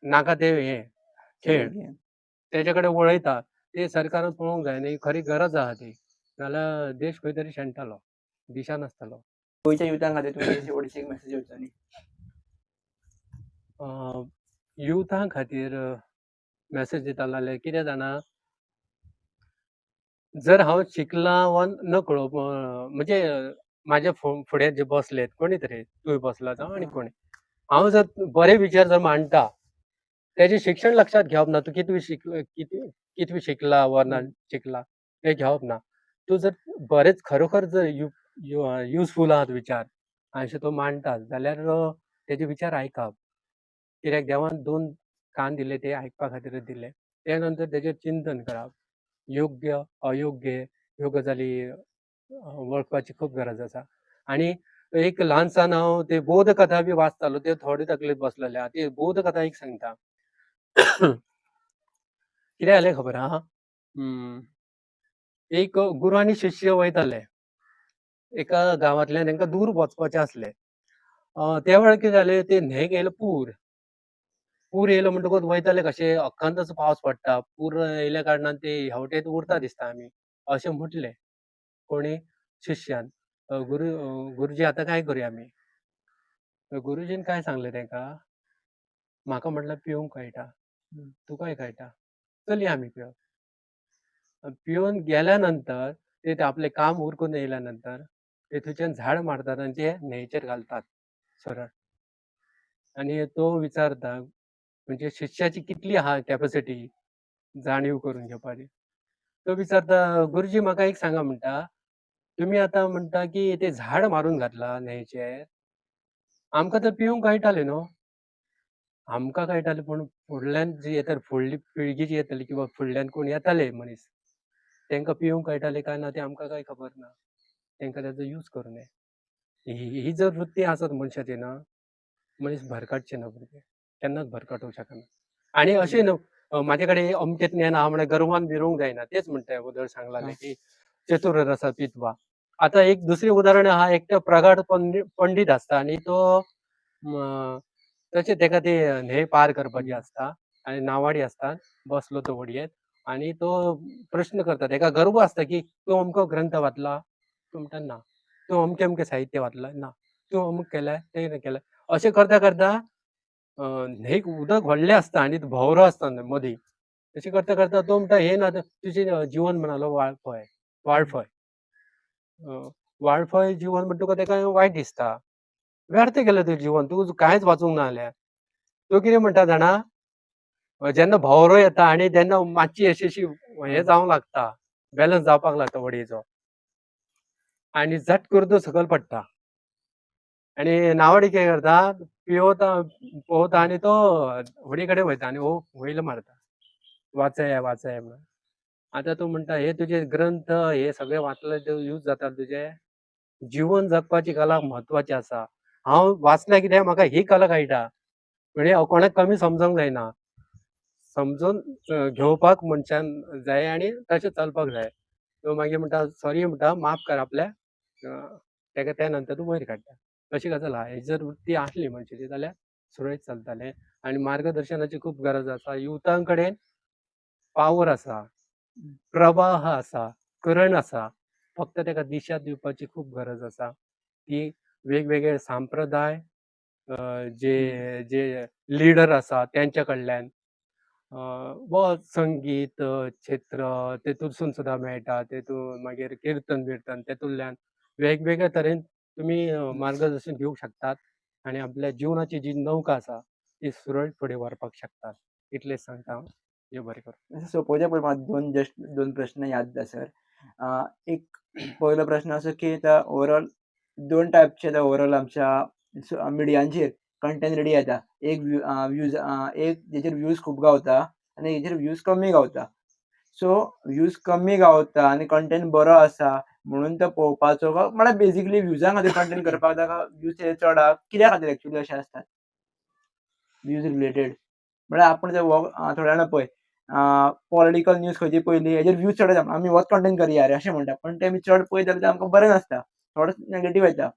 नाका ते हे खेळ तेजे कडेन वळयता, ते सरकारान पळोवंक जाय न्ही, खरी गरज आहा ती, नाल्यार देश खंय तरी शेणटलो, दिशा नासतलो. गोंयच्या युथां खातीर तुमची शेवटची एक मेसेज दिवचो न्ही? युथा खातीर मेसेज दितालो जाल्यार कितें जाणा, जर हांव शिकलां वा नकळो, म्हणजे म्हाज्या फुडें जे बसले कोणी तरी, तूंय बसला जावं आनी कोणी, हांव जर बरे विचार जर मांडटा, तेजें शिक्षण लक्षांत घेवप ना, तूं कितवी शिकला, कितवी शिकला वा ना शिकला हें घेवप ना. तूं जर बरेच खरोखर जर युजफूल आहात विचार अशें तो मांडटा जाल्यार तेजे विचार आयकप. कित्याक देवान 2 कान दिले ते आयकपा खातीरच दिले. त्या नंतर तेजेर चिंतन करप, योग्य अयोग्य ह्यो गजाली वळखपाची खूब गरज आसा. आनी एक ल्हानसान हांव ते बोधकथा बी वाचतालो ते थोडे तकलेंत बसलेले आहा. ती बोधकथा एक सांगता. कितें जालें खबर आहा, एक गुरू आनी शिश्य वयताले एका गांवांतल्यान तेंकां दूर वचपाचें आसलें. त्या वेळार कितें जालें, ते न्हंयेक येयलो पूर. पूर येयलो म्हणटकूच वयताले कशे, अखंत पावस पडटा, पूर येयल्या कारणान ते हेवटेन उरता दिसता आमी, अशें म्हटलें कोणी शिश्यान. गुरुजी आतां काय करुया आमी? गुरुजीन काय सांगलें तेंकां, म्हाका म्हटल्यार पिवंक कळटा, तुकाय कळटा, चलया आमी पिवप. पिवन गेल्या नंतर ते आपलें काम उरकून येयल्या नंतर ते थंयच्यान झाड मारतात आनी ते न्हंयचेर घालतात सरळ. आनी तो विचारता, म्हणजे शिश्याची कितली आहा कॅपॅसिटी जाणीव करून घेवपाची. तो विचारता, गुरुजी म्हाका एक सांगा म्हणटा, तुमी आतां म्हणटा की ते झाड मारून घातलां न्हंयचेर, आमकां तर पिवंक कळटालें न्हू. आमकां कळटालें, पूण फुडल्यान जी येता फुडली पिळगी जी येतली किंवा फुडल्यान कोण येताले मनीस, तेंकां पिवंक कळटालें काय ना तें आमकां कांय खबर ना, तेंकां तेजो यूज करूं नये. ही जर वृत्ती आसत मनशाची ना, मनीस भरकटचे ना भुरगे, केन्नाच भरकटूंक शकना. आनी अशें न्हू म्हाजे कडेन अमकें ज्ञान आहा म्हळ्यार गर्वान मिरोवंक जायना. तेच म्हणटा वदळ सांगलालें की चतुर रस पित्वा. आतां एक दुसरें उदाहरण आहा, एकटो प्रगाढ पंडीत आसता आनी तो तशें तेका ते न्हंय पार करपाची आसता आनी नावाडी आसता, बसलो तो व्हडयेंत आनी तो प्रश्न करता, तेका गर्व आसता की तूं अमको ग्रंथ वाचला, तूं म्हणटा ना, तूं अमकें अमकें साहित्य वाचलां ना, तूं अमक केलें तें केलें, अशें करता करता न्हंयेक उदक व्हडलें आसता आनी भोंवरो आसता मदीं. तशें करता करता तो म्हणटा हें ना, तुजें जीवन म्हणालो वाळपय, वाळफय, वाळफय जीवन म्हणटा तुका तेका वायट दिसता, व्यर्थ गेलें तुजें जीवन, तुका कांयच वाचूंक ना जाल्यार. तो कितें म्हणटा जाणा, जेन्ना भोंवरो येता आनी तेन्ना मातशी अशी अशी हें जावंक लागता, बॅलन्स जावपाक लागता व्हडयेचो, आनी झट करून तो सकयल पडटा. आनी नावाडी कितें करता, पिवता पोवता आनी तो व्हडी कडेन वयता आनी हो वयल मारता, वाचया वाचया म्हणून. आतां तूं म्हणटा हे तुजे ग्रंथ हे सगळे वाचले ते यूज जाता तुजे, जीवन जगपाची कला म्हत्वाची आसा. हांव वाचल्या कित्याक म्हाका ही कला कळटा, म्हणजे हांव कोणाक कमी समजोंक जायना, समजून घेवपाक मनशान जाय आनी तशें चलपाक जाय. तो मागीर म्हणटा सॉरी म्हणटा, माफ कर आपल्याक, तेका त्या नंतर तूं वयर काडटा. अशी गजाल आहा. ही जर वृत्ती आसली मनशाची जाल्यार सुरळीत चलतालें. आनी मार्गदर्शनाची खूब गरज आसा. युवतां कडेन पावर आसा, प्रवाह आसा, करण आसा, फक्त तेका दिशा दिवपाची खूब गरज आसा. ती वेगवेगळे संप्रदाय जे जे लिडर आसा तेंच्या कडल्यान व संगीत क्षेत्र तेतूंतसून सुद्दां मेळटा, तेतून मागीर किर्तन बिर्तन तेतूंतल्यान वेगवेगळ्या तरेन तुमी मार्गदर्शन घेवंक शकतात आनी आपल्या जिवनाची जी नौका आसा ती सुरळीत फुडें व्हरपाक शकतात. इतलेंच सांगता हांव. देव बरें करूं. सोंपोवच्या पयलीं म्हाका दोन जस्ट दोन प्रश्न याद जाय सर. एक पयलो प्रश्न असो की आतां ओवरऑल दोन टायपचे आतां ओवरऑल आमच्या मिडियांचेर कंटेंट रेडी येता. एक व्यूज, एक जेचेर व्यूज खूब गावता आनी हेचेर व्यूज कमी गावता. सो व्यूज कमी गावता आनी कंटेंट बरो आसा म्हणून तो पळोवपाचो, म्हळ्यार बेजिकली व्यूजां खातीर कंटेंट करपाक जाय काय व्यूज चड आहा कित्या खातीर एक्चुअली अशें आसता व्यूज रिलेटेड? म्हळ्यार आपूण जर थोड्या जाणां पळय पॉलिटिकल न्यूज खंयची पयली हेजेर व्यूज चड येता, आमी होच कंटेंट करया रे अशें म्हणटा, पण ते आमी चड पळयत जाल्यार ते आमकां बरें नासता, थोडो नेगेटीव येता.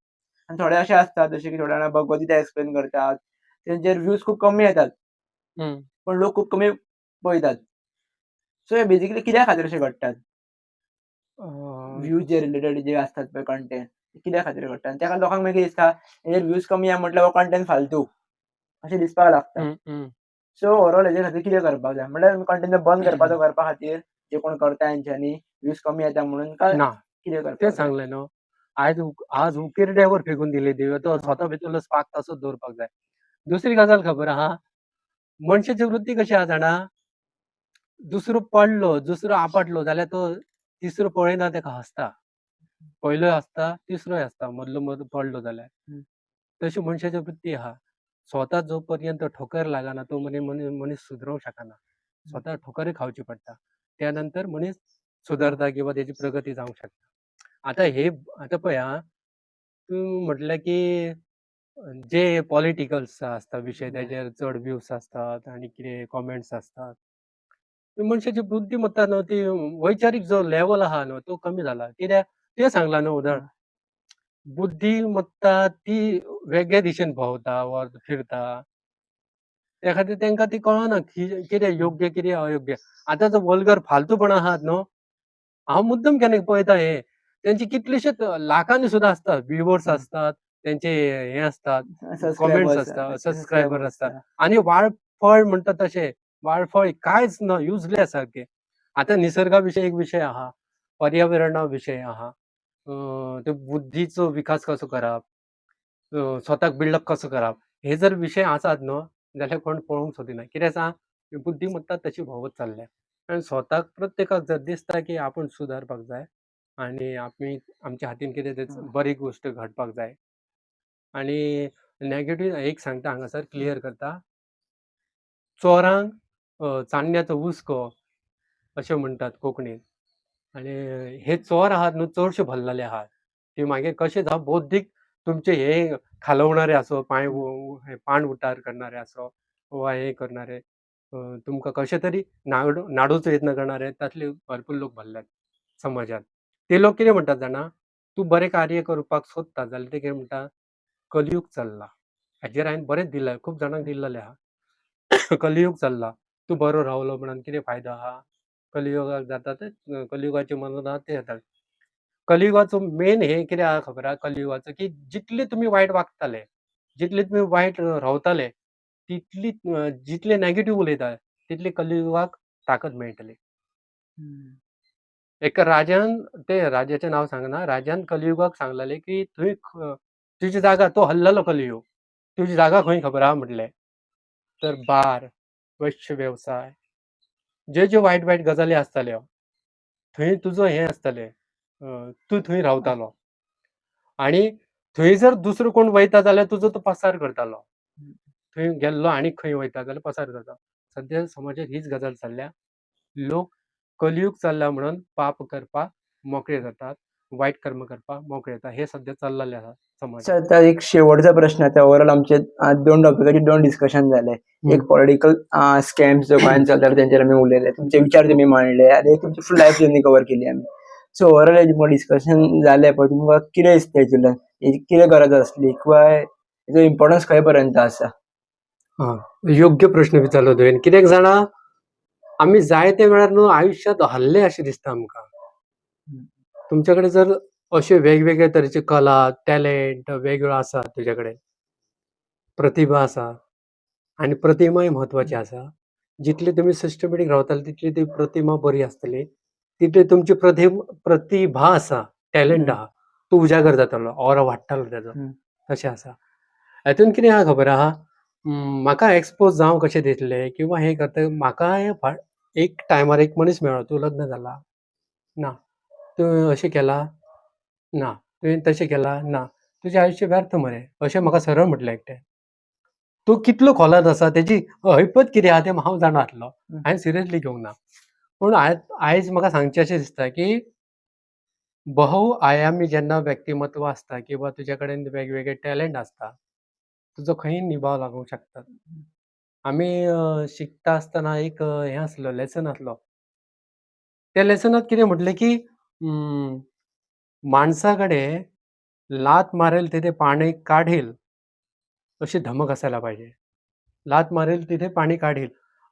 आनी थोडे अशे आसता जशे की थोडे जाणां भगवत गीता एक्सप्लेन करतात, तेंचेर व्यूज खूब कमी येतात पण लोक खूब कमी पळयतात. सो हे बेजिकली कित्या खातीर अशें घडटात? व्यूज जे रिलेटेड जे आसतात पळय कंटेंट कित्या खातीर घडटा? आनी तेका लोकांक मागीर दिसता हेजेर व्यूज कमी आहा म्हटल्यार हो कंटेंट फालतू अशें दिसपाक लागता. सो ओवरऑल हेजे खातीर कितें करपाक जाय? म्हळ्यार कंटेंट बंद करपाचो करपा खातीर जे कोण करता हेंच्यांनी व्यूज कमी येता म्हणून काय ना, कितें करपाक तें जाय? सांगलें न्हू, आयज आज उकिरड्यावर फेकून दिली दिव्यो, तो स्वता भितरलो स्पार्क तसोच दवरपाक जाय. दुसरी गजाल खबर आहा, मनशाची वृत्ती कशी आहा जाणा, दुसरो पडलो, दुसरो आपटलो जाल्यार तो तिसरो पळयना, तेका हांसता. पयलोय हांसता, तिसरोय हांसता, मदलो मदलो पडलो जाल्यार. तशी मनशाची वृत्ती आहा. स्वता जो पर्यंत ठोकर लागना तो मनीस सुदरोंक शकना. स्वता ठोकरय खावची पडटा, त्या नंतर मनीस सुदारता किंवा तेजी प्रगती जावंक शकता. आतां हे आतां पळय आं, तूं म्हटलें की जे पॉलिटिकल्स आसता विशय तेजेर चड व्यूज आसतात आनी कितें कॉमेंट्स आसतात. मनशाची बुद्धिमत्ता न्हू ती वैचारीक जो लेवल आहा न्हू तो कमी जाला. कित्याक तें सांगलां न्हू उदाहरण, बुद्धिमत्ता ती वेगळे दिशेन भोंवता वा फिरता. त्या खातीर तेंकां ती कळना की कितें योग्य कितें अयोग्य. आतां जो वल्गर फालतूपणां आहात न्हू, हांव मुद्दम केन्ना पळयता हें, तेंचे कितलेशेच लाखांनी सुद्दां आसतात व्युवर्स आसतात, तेंचे हे आसतात, कॉमेंट्स आसता, सबस्क्रायबर आसता आनी वाळफळ म्हणटा तशें वाळफळ कांयच ना, युजलेस सारकें. आतां निसर्गा विशय एक विशय आहा, पर्यावरणा विशय आहा, ते बुद्धीचो विकास कसो करप, स्वताक बिल्डअप कसो करप, हे जर विशय आसात न्हू जाल्यार कोण पळोवंक सोदिना. कित्याक सांग, बुद्धिमत्ता तशी भोंवत चल्ल्या आनी स्वताक प्रत्येकाक जर दिसता की आपूण सुदारपाक जाय आनी आमी आमच्या हातीन कितें तें बरी गोश्ट घडपाक जाय. आनी नॅगेटीव एक सांगता हांगासर क्लियर करता, चोरांक चान्न्याचो हुस्को अशें म्हणटात कोंकणीन. आनी हे चोर आहात न्हू चडशे भरलेले आहात, ते मागीर कशें जावं बौद्धीक तुमचे हे खालोवणारे आसो, पांय पाण उतार करणारे आसो वा हे करणारे, तुमकां कशें तरी नाडूचो यत्न करणारे, तातले भरपूर लोक भरल्यात समाजांत. ते लोक कितें म्हणटात जाणा, तूं बरें कार्य करपाक सोदता जाल्यार ते कितें म्हणटा, कलयुग चल्ला. हाजेर हांवें बरेंच दिलां, खूब जाणांक दिल्लेलें आहा. कलयुग चल्ला, तूं बरो रावलो म्हणून कितें फायदो आहा, कलियुगाक जाता तें, कलियुगाचें मरण आहा तें जाता. कलियुगाचो मेन हें कितें आहा खबर आहा कलियुगाचो, की जितले तुमी वायट वागताले, जितले तुमी वायट रावताले, तितली जितले नॅगेटीव उलयता तितले कलियुगाक ताकद मेळटली. एका राजान, ते राजाचें नांव सांगना, राजान कलियुगाक सांगलेलें की थंय तुजी जागा, तो हल्ललो कलियुग, तुजी जागा खंय खबर आहा म्हटलें, तर बार, वैश्य वेवसाय, जे ज्यो वायट वायट गजाली आसताल्यो थंय तुजो हें आसतालें, तूं थंय रावतालो आनी थंय जर दुसरो कोण वयता जाल्यार तुजो तो पसार करतालो. थंय गेल्लो आनी खंय वयता जाल्यार पसार करता. सद्या समाजांत हीच गजाल चल्ल्या, लोक कलियूग चल्ला म्हणून पाप करपाक मोकळे जातात, वायट कर्म करपाक मोकळे जातात, हे सद्या चल्लेलें आसा समाजांत. सर, आता एक शेवटचा प्रश्न. आता ओवरऑल आमचे दोन टॉपिकाचे दोन डिस्कशन झाले. एक पॉलिटिकल स्कॅम्स जो गोंयांत चलता तेंचेर आमी उलयले, तुमचे विचार तुमी मांडले आनी एक तुमची फूल लायफ जर्नी कवर केली आमी. सो ओवरऑल हे तुमकां डिस्कशन जालें पळय, तुमकां कितें दिसता हितूंतल्यान, कितें गरज आसली किंवा हेजो इम्पोर्टन्स खंय पर्यंत आसा? योग्य प्रश्न विचारलो तुवें. कित्याक जाणा, आमी जायते वेळार न्हू आयुश्यांत हल्ले अशें दिसता आमकां. तुमचे कडेन जर अश्यो वेगवेगळे तरेचे कला, टॅलंट वेगवेगळो आसा, तुजे कडेन प्रतिभा आसा आनी प्रतिमाय म्हत्वाची आसा. जितली तुमी सिस्टमॅटीक रावताले तितली ती प्रतिमा बरी आसतली, तितली तुमची प्रतिभा आसा, टॅलंट आहा, तो उजागर जातलो, ऑरा वाडटलो तेजो. तशें आसा. हेतून कितें आहा खबर आहा, म्हाका एक्सपोज जावं कशें दिसलें किंवा हें करता, म्हाका एक टायमार एक मनीस मेळ्ळो, तूं लग्न जाला ना, तूं अशें केलां ना, तुवें तशें केलां ना, तुजें आयुश्य व्यर्थ मरे, अशें म्हाका सरळ म्हटलें एकटें. तूं कितलो खोलांत आसा तेजी ऐपत कितें आहा तें हांव जाणा आसलो, हांवें सिरियसली घेवंक ना. पूण आयज म्हाका सांगचें अशें दिसता की बहुआयामी जेन्ना व्यक्तिमत्व आसता किंवा तुजे कडेन वेगवेगळे टॅलंट आसता, तुजो खंयी निभाव लागूंक शकता. आमी शिकता आसतना एक हें आसलो, लेसन आसलो. त्या लेसनांत कितें म्हटलें की माणसा कडेन लात मारेल तेथे पाणी काढेल अशी धमक असायला पाहिजे. लात मारेल तिथे पाणी काढेल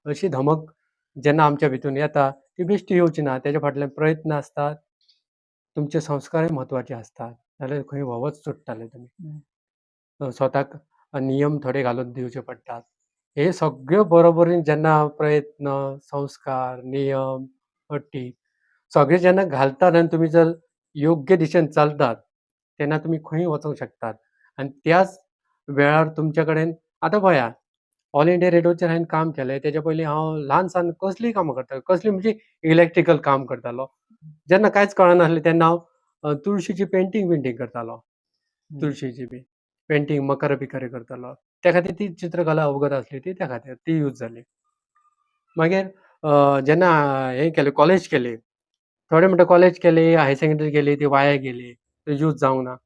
अशी धमक जेन्ना आमच्या भितून येता ती बेश्टी येवची ना, तेज्या फाटल्यान प्रयत्न आसतात, तुमचे संस्कारय म्हत्वाचे आसतात, नाल्यार खंय व्हंवत सुट्टाले तुमी. स्वताक नियम थोडे घालून दिवचे पडटात. हे सगळे बरोबरीन जेन्ना प्रयत्न, संस्कार, नियम, अटी सगळे जेन्ना घालतात आनी तुमी जर योग्य दिशेन चलतात तेन्ना तुमी खंय वचूंक शकतात. आनी त्याच वेळार तुमचे कडेन आतां पळया, ऑल इंडिया रेडियोचेर हांवें काम केलें, तेज्या पयलीं हांव ल्हान सान कसलीं कामां करतालो, कसलीं म्हणजे इलेक्ट्रिकल काम करतालो. जेन्ना कांयच कळनासलें तेन्ना हांव तुळशीची पेंटींग बिंटींग करतालो, तुळशीची बी पेंटींग, मकर बिकर करतालो. त्या खातीर ती चित्रकला अवगत आसली, ती त्या खातीर ती यूज जाली. मागीर जेन्ना हें केलें, कॉलेज केली, थोडे म्हणटा कॉलेज केली, हायर सेकेंडरी केली, ती वाया गेली, ती यूज जावंक ना.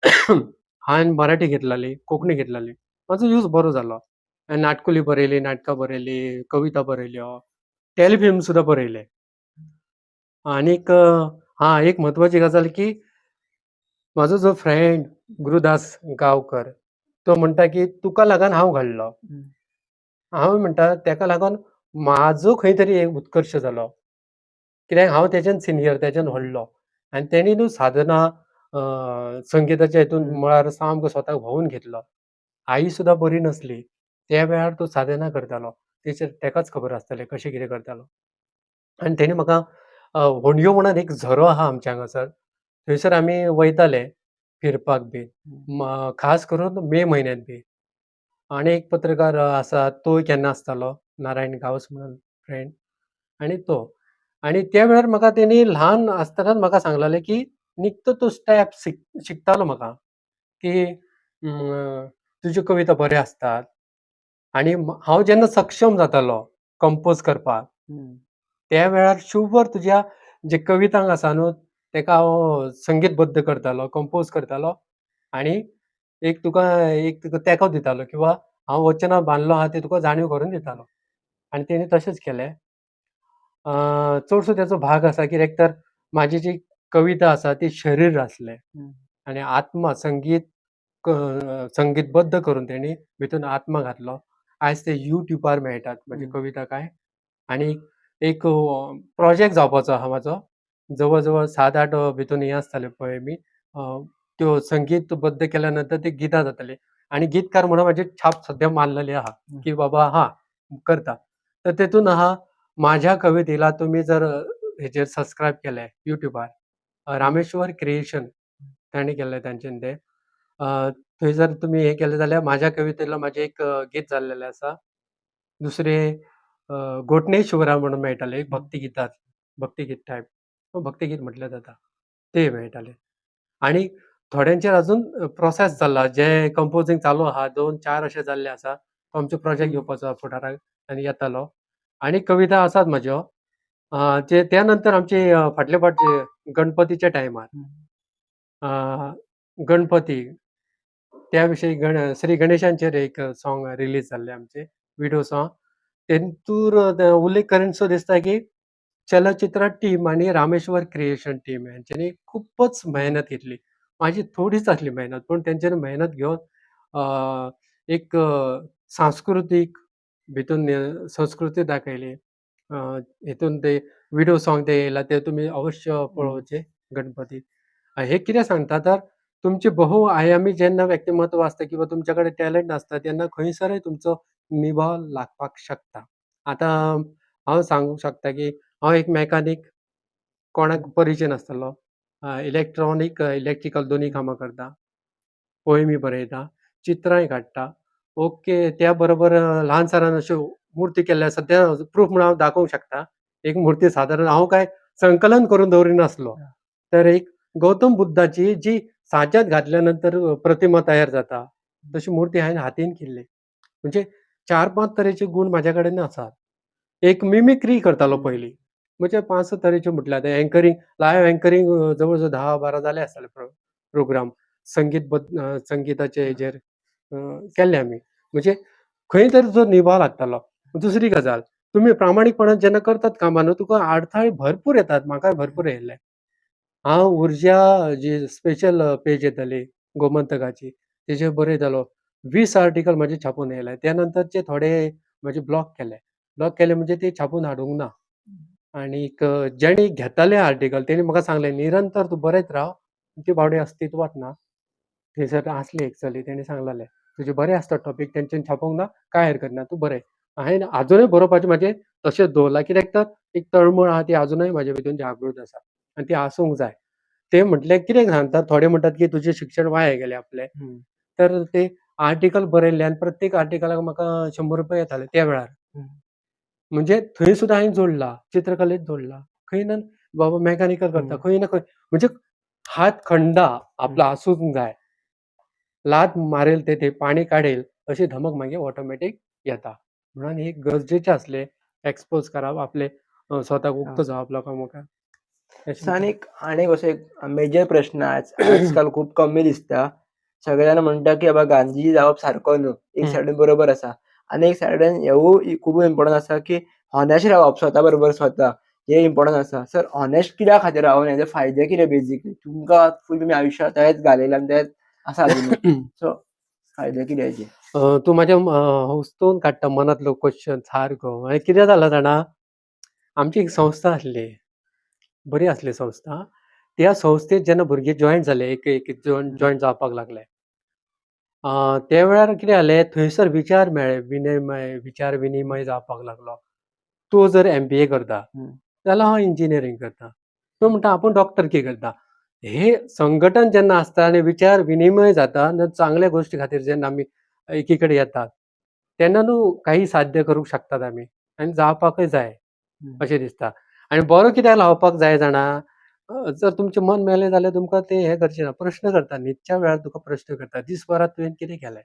हांवें मराठी घेतलेली, कोंकणी घेतलेली. म्हाजो यूज बरो जालो. हांवें नाटकुली बरयलीं, नाटकां बरयलीं, कविता बरयल्यो, टेलिफिल्म सुद्दां बरयले. आनीक हां, एक म्हत्वाची गजाल की म्हाजो जो फ्रेंड गुरुदास गांवकर तो म्हणटा की तुका लागून हांव घडलो. हांव म्हणटा तेका लागून म्हाजो खंय तरी एक उत्कर्श जालो. कित्याक हांव तेज्यान सिनियर, तेज्यान व्हडलो आनी तेणी न्हू साधना संगिताच्या हितून मळार सामको स्वताक व्हांवून घेतलो. आई सुद्दां बरी नासली त्या वेळार तो साधना करतालो. तेचेर तेकाच खबर आसतलें कशें कितें करतालो. आनी तेणी म्हाका होंडयो म्हणून एक झरो आहा आमच्या हांगासर, थंयसर आमी वयताले फिरपाक बी, खास करून मे म्हयन्यांत बी. आनी एक पत्रकार आसा तोय केन्ना आसतालो, नारायण गांवस म्हणून फ्रेंड, आनी तो. आनी त्या वेळार म्हाका तेणी ल्हान आसतनाच म्हाका सांगलेलें की निकतो तूं स्टेप शिकतालो म्हाका की तुज्यो कविता बऱ्यो आसतात. आनी हांव जेन्ना सक्षम जातालो कंपोज करपाक त्या वेळार शुवर तुज्या जे कवितांक आसा न्हू तेका हांव संगीतबद्ध करतालो, कंपोज करतालो आनी एक तुका एक तुका तेंको दितालो किंवां हांव वचनां बांदलो आहा तें तुका जाणीव करून दितालो. आनी तेणी तशेंच केलें. चडसो तेचो भाग आसा कित्याक तर म्हाजी जी कविता आसा ती शरीर आसलें आनी आत्मा संगीत संगीतबद्ध करून तेणी भितून आत्मा घातलो. आयज ते युट्यूबार मेळटात म्हाजी कविता काय. आनी एक प्रोजेक्ट जावपाचो आहा म्हाजो, जवळ जवळ 7-8 भितून हें आसताले पोएमी, त्यो संगीतबद्ध केल्या नंतर ती गितां जातली आनी गीतकार म्हणून म्हाजी छाप सद्या मारलेली आहा की बाबा हां करता. तर तेतून आहा माझ्या कवितेला तुमी जर हेजेर सबस्क्रायब केलें युट्यूबार, रामेश्वर क्रिएशन तांणी केल्लें तांच्यान तें, थंय जर तुमी हें केलें जाल्यार माझ्या कवितेला म्हाजें एक गीत जाल्लेलें आसा. दुसरें गोटणेश्वरा म्हणून मेळटालें एक भक्तिगितां, भक्तिगीत टायप, भक्तिगीत म्हटल्यार जाता, तें मेळटालें. आनी थोड्यांचेर अजून प्रोसेस चल्ला, जे कंपोजींग चालू आहा, 2-4 अशें जाल्ले आसा. तो आमचो प्रोजेक्ट घेवपाचो फुडाराक आनी येतालो. आनी कविता आसात म्हाज्यो. जे त्या नंतर आमची फाटले फावट गणपतीच्या टायमार गणपती त्या विशयी श्री गणेशांचेर एक सॉंग रिलीज जाल्लें आमचें विडियो सॉंग. तेतूर उल्लेख करीनसो दिसता की चलचित्र टीम आनी रामेश्वर क्रिएशन टीम हेंच्यांनी खुबच मेहनत घेतली. म्हाजी थोडीच आसली मेहनत, पूण तेंच्यांनी मेहनत घेवन एक सांस्कृतीक भितून संस्कृती दाखयली. हितून ते विडियो सॉंग ते येयला ते तुमी अवश्य पळोवचे गणपती. हे कितें सांगता तर तुमचे बहुआयामी जेन्ना व्यक्तिमत्व आसता किंवा तुमच्या कडेन टॅलंट आसता तेन्ना खंयसरय तुमचो निभाव लागपाक शकता. आतां हांव सांगूंक शकता की हांव एक मॅकानीक, कोणाक परिचय नासतलो, इलेक्ट्रॉनीक इलेक्ट्रिकल दोनूय कामां करता, पोयमी बरयता, चित्रांय काडटा. ओके, त्या बरोबर ल्हान सान अश्यो मुर्ती केल्ल्यो आसा त्या प्रूफ म्हणून हांव दाखोवंक शकता. एक मुर्ती सादारण हांव काय संकलन करून दवरिनासलो, तर एक गौतम बुद्धाची जी साच्यात घातल्या नंतर प्रतिमा तयार जाता तशी मुर्ती हांवें हातीन केल्ली. म्हणजे 4-5 तरेचे गूण म्हाज्या कडेन आसात. एक मिमिक्री करतालो पयलीं, म्हणजे 5-6 तरेचे म्हटल्यार आतां एंकरींग, लायव्ह एंकरींग जवळ जवळ 10-12 जाले आसतले प्रोग्राम संगीत संगिताचे हेजेर केल्ले आमी. म्हणजे खंय तरी जो निभाव लागतालो. दुसरी गजाल, तुमी प्रामाणीकपणान जेन्ना करतात कामां न्हू तुका आडथळे भरपूर येतात. म्हाकाय भरपूर येयल्ले. हांव उर्जा जी स्पेशल पेज येताली गोमंतकाची तेजेर बरयतालो. 20 आर्टिकल म्हाजे छापून येयले. त्या नंतरचे थोडे म्हाजे ब्लॉक केले. ब्लॉक केले म्हणजे ते छापून हाडूंक ना. आनीक जेणी घेताले आर्टिकल तेणी म्हाका सांगलें निरंतर तूं बरयत राव, ती बावडी अस्तित्वात ना. थंयसर आसली एक चली, तेणी सांगलेलें तुजें बरें आसता टॉपीक तेंच्यानी छापूंक ना, कांय हरकत ना, तूं बरय. हांवें आजुनूय बरोवपाचें म्हाजें तशेंच दवरलां, कित्याक तर एक तळमळ आहा ती आजुनूय म्हाजे भितून जागृत आसा आनी ती आसूंक जाय. ते म्हटलें कितें सांगतात, थोडे म्हणटात की तुजें शिक्षण वाया गेलें आपलें. तर ते आर्टिकल बरयल्ले आनी प्रत्येक आर्टिकलाक म्हाका 100 रुपया येताले त्या वेळार. म्हणजे थंय सुद्दां हांवें जोडला, चित्रकलेंत जोडला, खंय ना बाबा मॅकानिकल करता, खंय ना खंय, म्हणजे हात खंडा आपलो आसूंक जाय. लात मारेल ते पाणी काडेल अशी धमक मागीर ऑटोमॅटीक येता. म्हणून हे गरजेचें आसलें एक्सपोज करप आपले स्वताक उक्तो जावप लोकां मुखार. अशें. आनीक आनीक असो एक मेजर प्रश्न आज आजकाल खूब कमी दिसता. सगळे जाण म्हणटा की बाबा गांधीजी जावप सारको न्हू, एक सायडीन बरोबर आसा आनी एक सायडीन हेवूय खूब इम्पोर्टंट आसा की हॉनेस्ट रावप स्वता बरोबर स्वता हे इम्पोर्टंट आसा. सर हॉनेस्ट कित्या खातीर रावप हेजे फायदे कितें बेजिकली तुमकां फूल तुमी आयुश्यात तेच घालयला आनी तेच आसा अजुनूय, सो फायदे कितें हेजे? तूं म्हाज्या उस्तून काडटा मनांतलो क्वेश्चन सारको. मागीर कितें जालां जाणा, आमची एक संस्था आसली, बरी आसली संस्था. त्या संस्थेत जेन्ना भुरगे जॉयन जाले, एक एक जॉयन जावपाक लागले, त्या वेळार कितें जालें, थंयसर विचार मेळ्ळे, विनिमय विचार विनिमय जावपाक लागलो. तूं जर MBA करता जाल्यार हांव इंजिनियरींग करता, तूं म्हणटा आपूण डॉक्टरकी करता. हे संघटन जेन्ना आसता आनी विचार विनिमय जाता, चांगल्या गोश्टी खातीर जेन्ना आमी एकी कडेन येतात तेन्ना न्हू काही साध्य करूंक शकतात आमी आनी जावपाकय जाय अशें दिसता. आनी बरो कित्याक लावपाक जाय जाणा, जर तुमचें मन मेलें जाल्यार तुमकां तें हें करचें ना, प्रश्न करता न्हिदच्या वेळार तुका प्रश्न करता, दीसभरात तुवें कितें केलें,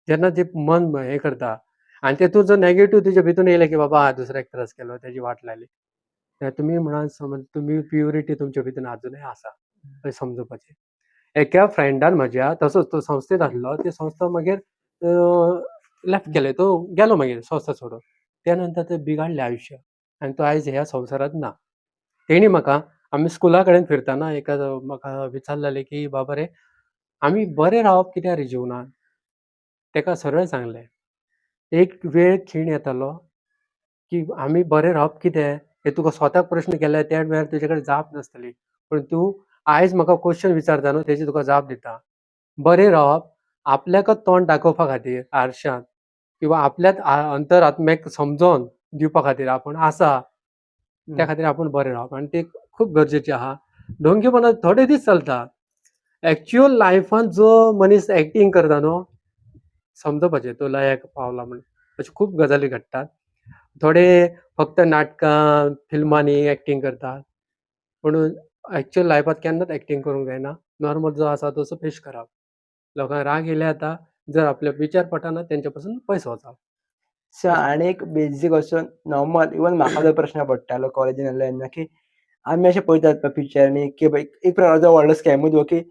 जेन्ना तें मन हें करता आनी तेतूंत जर नेगेटीव तुजे भितून येयलें की बाबा दुसऱ्याक त्रास केलो, तेजी वाट लायली, जाल्यार तुमी म्हणा समज तुमी प्युरिटी तुमच्या भितून आजुनूय आसा अशें समजुपाचें. एका फ्रेंडान म्हज्या तसोच तो संस्थेंत आसलो, ती संस्था मागीर लेफ्ट केलें, तो गेलो मागीर संस्था सोडून. त्या नंतर तें बिगाडलें आयुश्य आनी तो आयज ह्या संवसारांत ना. तेणी म्हाका आमी स्कुला कडेन फिरतना एका म्हाका विचारलेलें की बाबा रे आमी बरें रावप कित्याक रे जिवनांत? तेका सरळ सांगलें, एक वेळ खीण येतलो की आमी बरें रावप कितें हें तुका स्वताक प्रश्न केल्यार त्या वेळार तुजे कडेन जाप नासतली, पूण तूं आयज म्हाका क्वेश्चन विचारता न्हू तेजी तुका जाप दिता. बरें रावप आपल्याकच तोंड दाखोवपा खातीर आरशांत किंवा आपल्याच अंतरात्म्याक समजोन दिवपा खातीर आपूण आसा त्या खातीर आपूण बरें रावप, आनी तें खूब गरजेचें आहा. ढोंगेपणा थोडे दीस चलता, एक्च्युअल लायफान जो मनीस एक्टींग करता न्हू समजपाचें तो लयाक पावला म्हण. अश्यो खूब गजाली घडटात. थोडे फक्त नाटकां फिल्मांनी एक्टींग करतात, पूण एक्च्युअल लायफांत केन्नाच एक्टींग करूंक जायना. नॉर्मल जो आसा तसो पेश करप, लोकांक राग येयल्यार जाता, जर आपले विचार पटना तेंच्या पासून पयस वचप. सो आनी एक बेजीक असो नॉर्मल इवन म्हाका जो प्रश्न पडटालो कॉलेजीन आसलो तेन्ना की आमी अशें पळयतात पिक्चरांनी की एक प्रकारचो व्हडलो स्कॅमूच हो की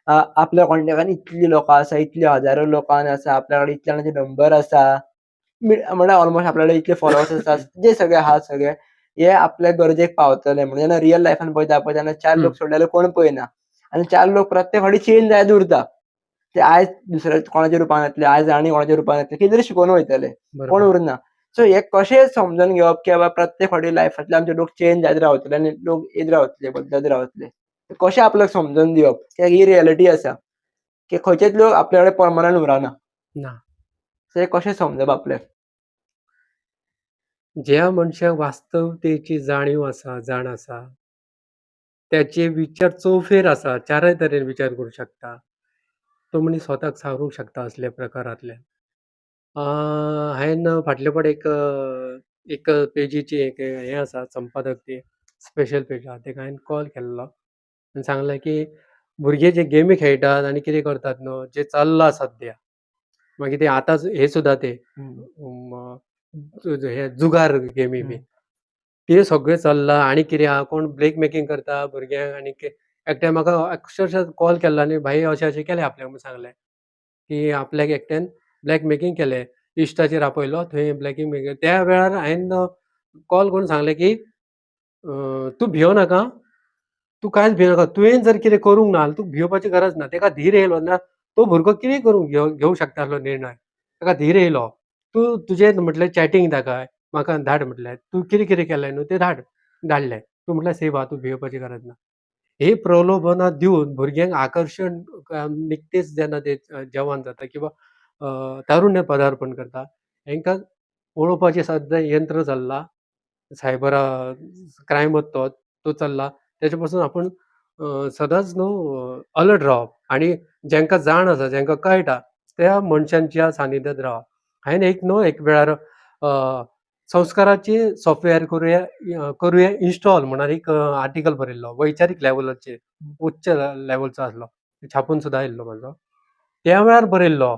आपल्या कॉन्टेक्टान इतली लोकां आसा, इतली हजारो लोकां आसा, आपल्या कडेन इतल्या जाणांचे नंबर आसा, म्हळ्यार ऑलमोस्ट आपल्या कडेन इतले फॉलोवर्स आसा, जे सगळे आहात सगळे हे आपल्या गरजेक पावतले म्हणून. जेन्ना रियल लायफान पळयता पळय तेन्ना 4 लोक सोडले जाल्यार कोण पळयना आनी 4 लोक प्रत्येक फावटी चेंज जायत उरता. ते आयज दुसऱ्या कोणाच्या रुपान येतले, आयज आनी कोणाच्या रुपान येतले, कितें तरी शिकोवन वयतले, कोण उरना. सो हे कशें समजून घेवप की बाबा प्रत्येक फावटी लायफांतले आमचे लोक चेंज जायत रावतले आनी लोक येत रावतले, बदलत रावतले, कशें आपल्याक समजून दिवप की ही रियलिटी आसा की खंयचेच लोक आपल्या कडेन परमनंट उरना. सो हे कशें समजप आपल्याक? ज्या मनशाक वास्तवतेची जाणीव आसा, जाण आसा, त्याचे विचार चौफेर आसा, चारय तरेन विचार करूंक शकता, तो मनीस स्वताक सावरूंक शकता असल्या प्रकारांतल्यान. हांवें फाटले फावट एक एक पेजीची एक हें आसा, संपादक ती स्पेशल पेज आहा, तेका हांवें कॉल केल्लो आनी सांगलें की भुरगे जे गेमी खेळटात आनी कितें करतात न्हू, जें चल्लां सद्या, मागीर ते आतांच हे सुद्दां ते हे जुगार गेमी बी ते सगळें चल्लां आनी कितें आहा, कोण ब्लॅक मेकींग करता भुरग्यांक. आनी एकट्यान म्हाका अक्षरशा कॉल केल्लो आनी भाई अशें अशें केलें आपल्याक म्हूण सांगलें की आपल्याक एकट्यान ब्लॅक मेकींग केलें, इश्टाचेर आपयलो थंय ब्लॅकिंग मेकिंग. त्या वेळार हांवें कॉल करून सांगलें की तूं भियो नाका, तूं कांयच भियो नाका, तुवें जर कितें करूंक ना जाल्यार तुका भियोवपाची गरज ना. तेका धीर येयलो ना, तो भुरगो कितें करूंक घेवंक शकता आसलो निर्णय, ताका धीर येयलो. तूं तुजें म्हटलें चॅटींग दाखय म्हाका धाड, म्हटलें तूं कितें कितें केलें न्हू तें धाड, धाडलें. तूं म्हटलें सेफ आहा, तूं भियोवपाची गरज ना. हे प्रलोभनां दिवन भुरग्यांक आकर्शण निकतेच जेन्ना ते जवान जाता किंवा तारुण्य पदार्पण करता, हेंकां पळोवपाचें सद्दां यंत्र चल्लां, सायबरा क्रायमच तो चल्ला, तेजे पासून आपूण सदांच न्हू अलर्ट रावप आनी जेंकां जाण आसा, जेंकां कळटा त्या मनशांच्या सानिध्यांत रावप. हांवें एक न्हू एक वेळार संस्काराचे सॉफ्टवेअर करुया इन्स्टॉल म्हणून एक आर्टिकल बरयल्लो, वैचारीक लेवलाचेर, उच्च लेवलचो आसलो, छापून सुद्दां आयिल्लो म्हाजो. त्या वेळार बरयल्लो,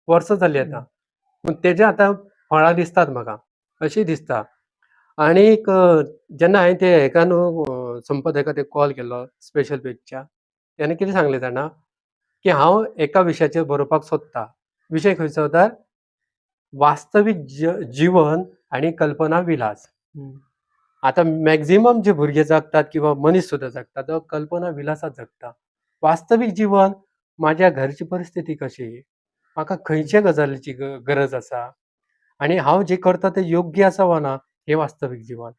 वर्सां जालीं आतां, पूण तेजें आतां फळां दिसतात म्हाका, अशें दिसता. आणीक जेन्ना हांवें ते हेका न्हू संपत हेका ते कॉल केल्लो स्पेशल पेजच्या, तेणें कितें सांगलें जाणा, की हांव एका विशयाचेर बरोवपाक सोदतां. विशय खंयचो तर वास्तवीक जिवन आनी कल्पना विलास. आतां मॅक्झिमम जे भुरगे जगतात किंवा मनीस सुद्दां जगता तो कल्पना विलासात जगता. वास्तवीक जिवन म्हाज्या घरची परिस्थिती कशी, म्हाका खंयच्या गजालीची गरज आसा आनी हांव जें करता तें योग्य आसा वा ना, हें वास्तवीक जिवन.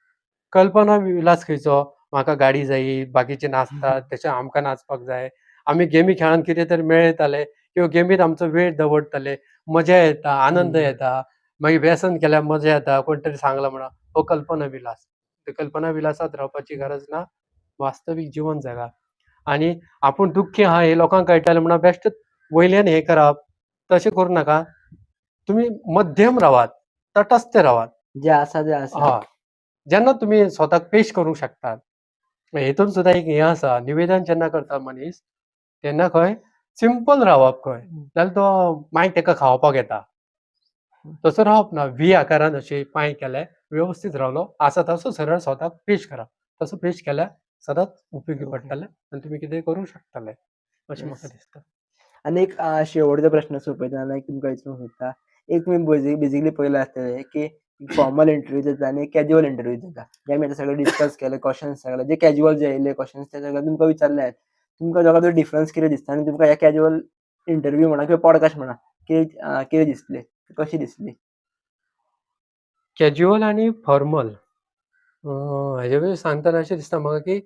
कल्पना विलास खंयचो, म्हाका गाडी जायी, बाकीचे नाचतात तशें आमकां नाचपाक जाय, आमी गेमी खेळोन कितें तरी मेळयताले किंवा गेमीत आमचो वेळ दवरतले, मजा येता, आनंद येता, मागीर व्यसन केल्यार मजा येता, कोण तरी सांगला म्हणून, हो कल्पना विलास. कल्पना विलासात रावपाची गरज ना, वास्तवीक जिवन जगा. आनी आपूण दुख्खी आहा हें लोकांक कळटलें म्हणून बेश्टें वयल्यान हें करप तशें करूं नाका. तुमी मध्यम रावात, तटस्थ रावात. जे आसा ते आसा. हय, जेन्ना तुमी स्वताक पेश करूंक शकतात, हेतून सुद्दां एक हें आसा, निवेदन जेन्ना करता मनीस तेन्ना खंय सिंपल रावप खंय, जाल्यार तो मायक तेका खावपाक येता. तसो रावप ना, व्ही आकारान अशे पांय केले, वेवस्थीत रावलो, आसा तसो सरळ स्वताक पेश करप. तसो पेश केल्यार सदांच उपयोगी पडटलें आनी तुमी कितेंय करूंक शकतले अशें म्हाका दिसता. आनी एक शेवटचो प्रश्न सोंपयतना लायक तुमकां विचारूंक सोदता, एक तुमी बेजिकली पयलें आसतलें की फॉर्मल इंटरव्यू जाता आनी कॅज्युअल इंटरव्यू जाता. जे आमी आतां सगळे डिस्कस केले क्वेश्चन्स सगळे जे कॅज्युअल जे येयले क्वेश्चन्स ते सगळे तुमकां विचारले. तुमकां दोगां डिफरन्स कितें दिसता आनी तुमकां हे कॅज्युअल इंटरव्यू म्हणा किंवा पॉडकास्ट म्हणा कितें दिसले, कशी दिसली? कॅज्युअल आनी फॉर्मल हेजे विशीं सांगतना अशें दिसता म्हाका की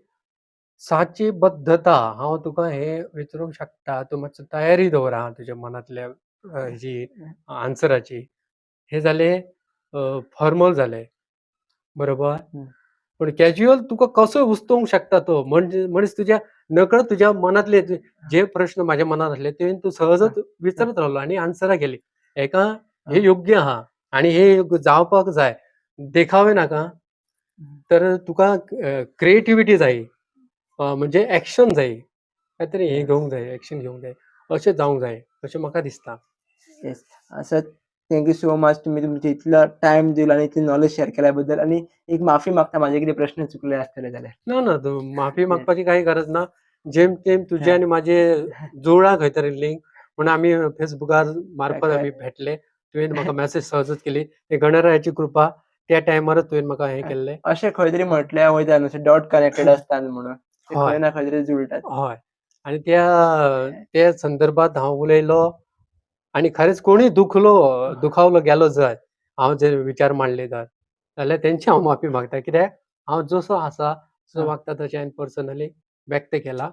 साची बद्धता, हांव तुका हें विचारूंक शकता, तूं मातसो तयारी दवर आं तुज्या मनांतल्या हेजी आन्सराची. हें जालें फॉर्मल जालें, बरोबर? पूण कॅज्युअल तुका कसो उस्तोवंक शकता तो, म्हणजे मनीस तुज्या नकळत तुज्या मनांतले जे प्रश्न म्हाज्या मनांत आसले ते तूं सहजच विचारत रावलो आनी आन्सरां केली. हेका हे योग्य आहा आनी हे जावपाक जाय, देखावे नाका. तर तुका क्रिएटिविटी जाय, म्हणजे एक्शन जाय, काय तरी हें घेवंक जाय, एक्शन घेवंक जाय, अशें जावंक जाय अशें म्हाका दिसता. Yes sir, thank you so much, तुमी तुमचे इतलो टायम दिलो आनी इतली नॉलेज शेअर केल्या बद्दल. आनी एक माफी मागता म्हाजे कितें प्रश्न चुकले आसतले जाल्यार. ना ना, माफी मागपाची कांय गरज ना. जेम तेम तुजे आनी म्हाजे जुळ्ळा खंय तरी लिंक म्हूण आमी फेसबुकार मार्फत आमी भेटले. तुवें म्हाका मॅसेज सहजच केली, ते गणरायाची कृपा त्या टायमारच तुवें म्हाका हें केल्लें. अशें खंय तरी म्हटल्यार वयता न्हू, डॉट कनेक्टेड आसता म्हणून खंय ना खंय तरी जुळटात. हय, आनी त्या संदर्भात हांव उलयलो आनी खरेंच कोणूय दुखावलो गेलो जाय, हांव जे विचार मांडले जाल्यार तेंची हांव माफी मागता. कित्याक हांव जसो आसा जसो वागता तशें हांवें पर्सनली व्यक्त केला.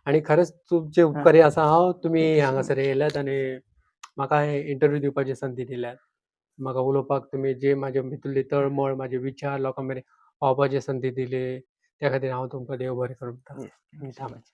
आनी खरेंच तुमचे उपकारी आसा हांव, तुमी हांगासर येयल्यात आनी म्हाका इंटरव्यू दिवपाची संदी दिल्यात. म्हाका उलोवपाक तुमी जे म्हाजे भितरली तळमळ, म्हाजे विचार लोकां मेरेन पावपाची संदी दिली, त्या खातीर हांव तुमकां देव बरें करूं म्हणटा. Thank you so much.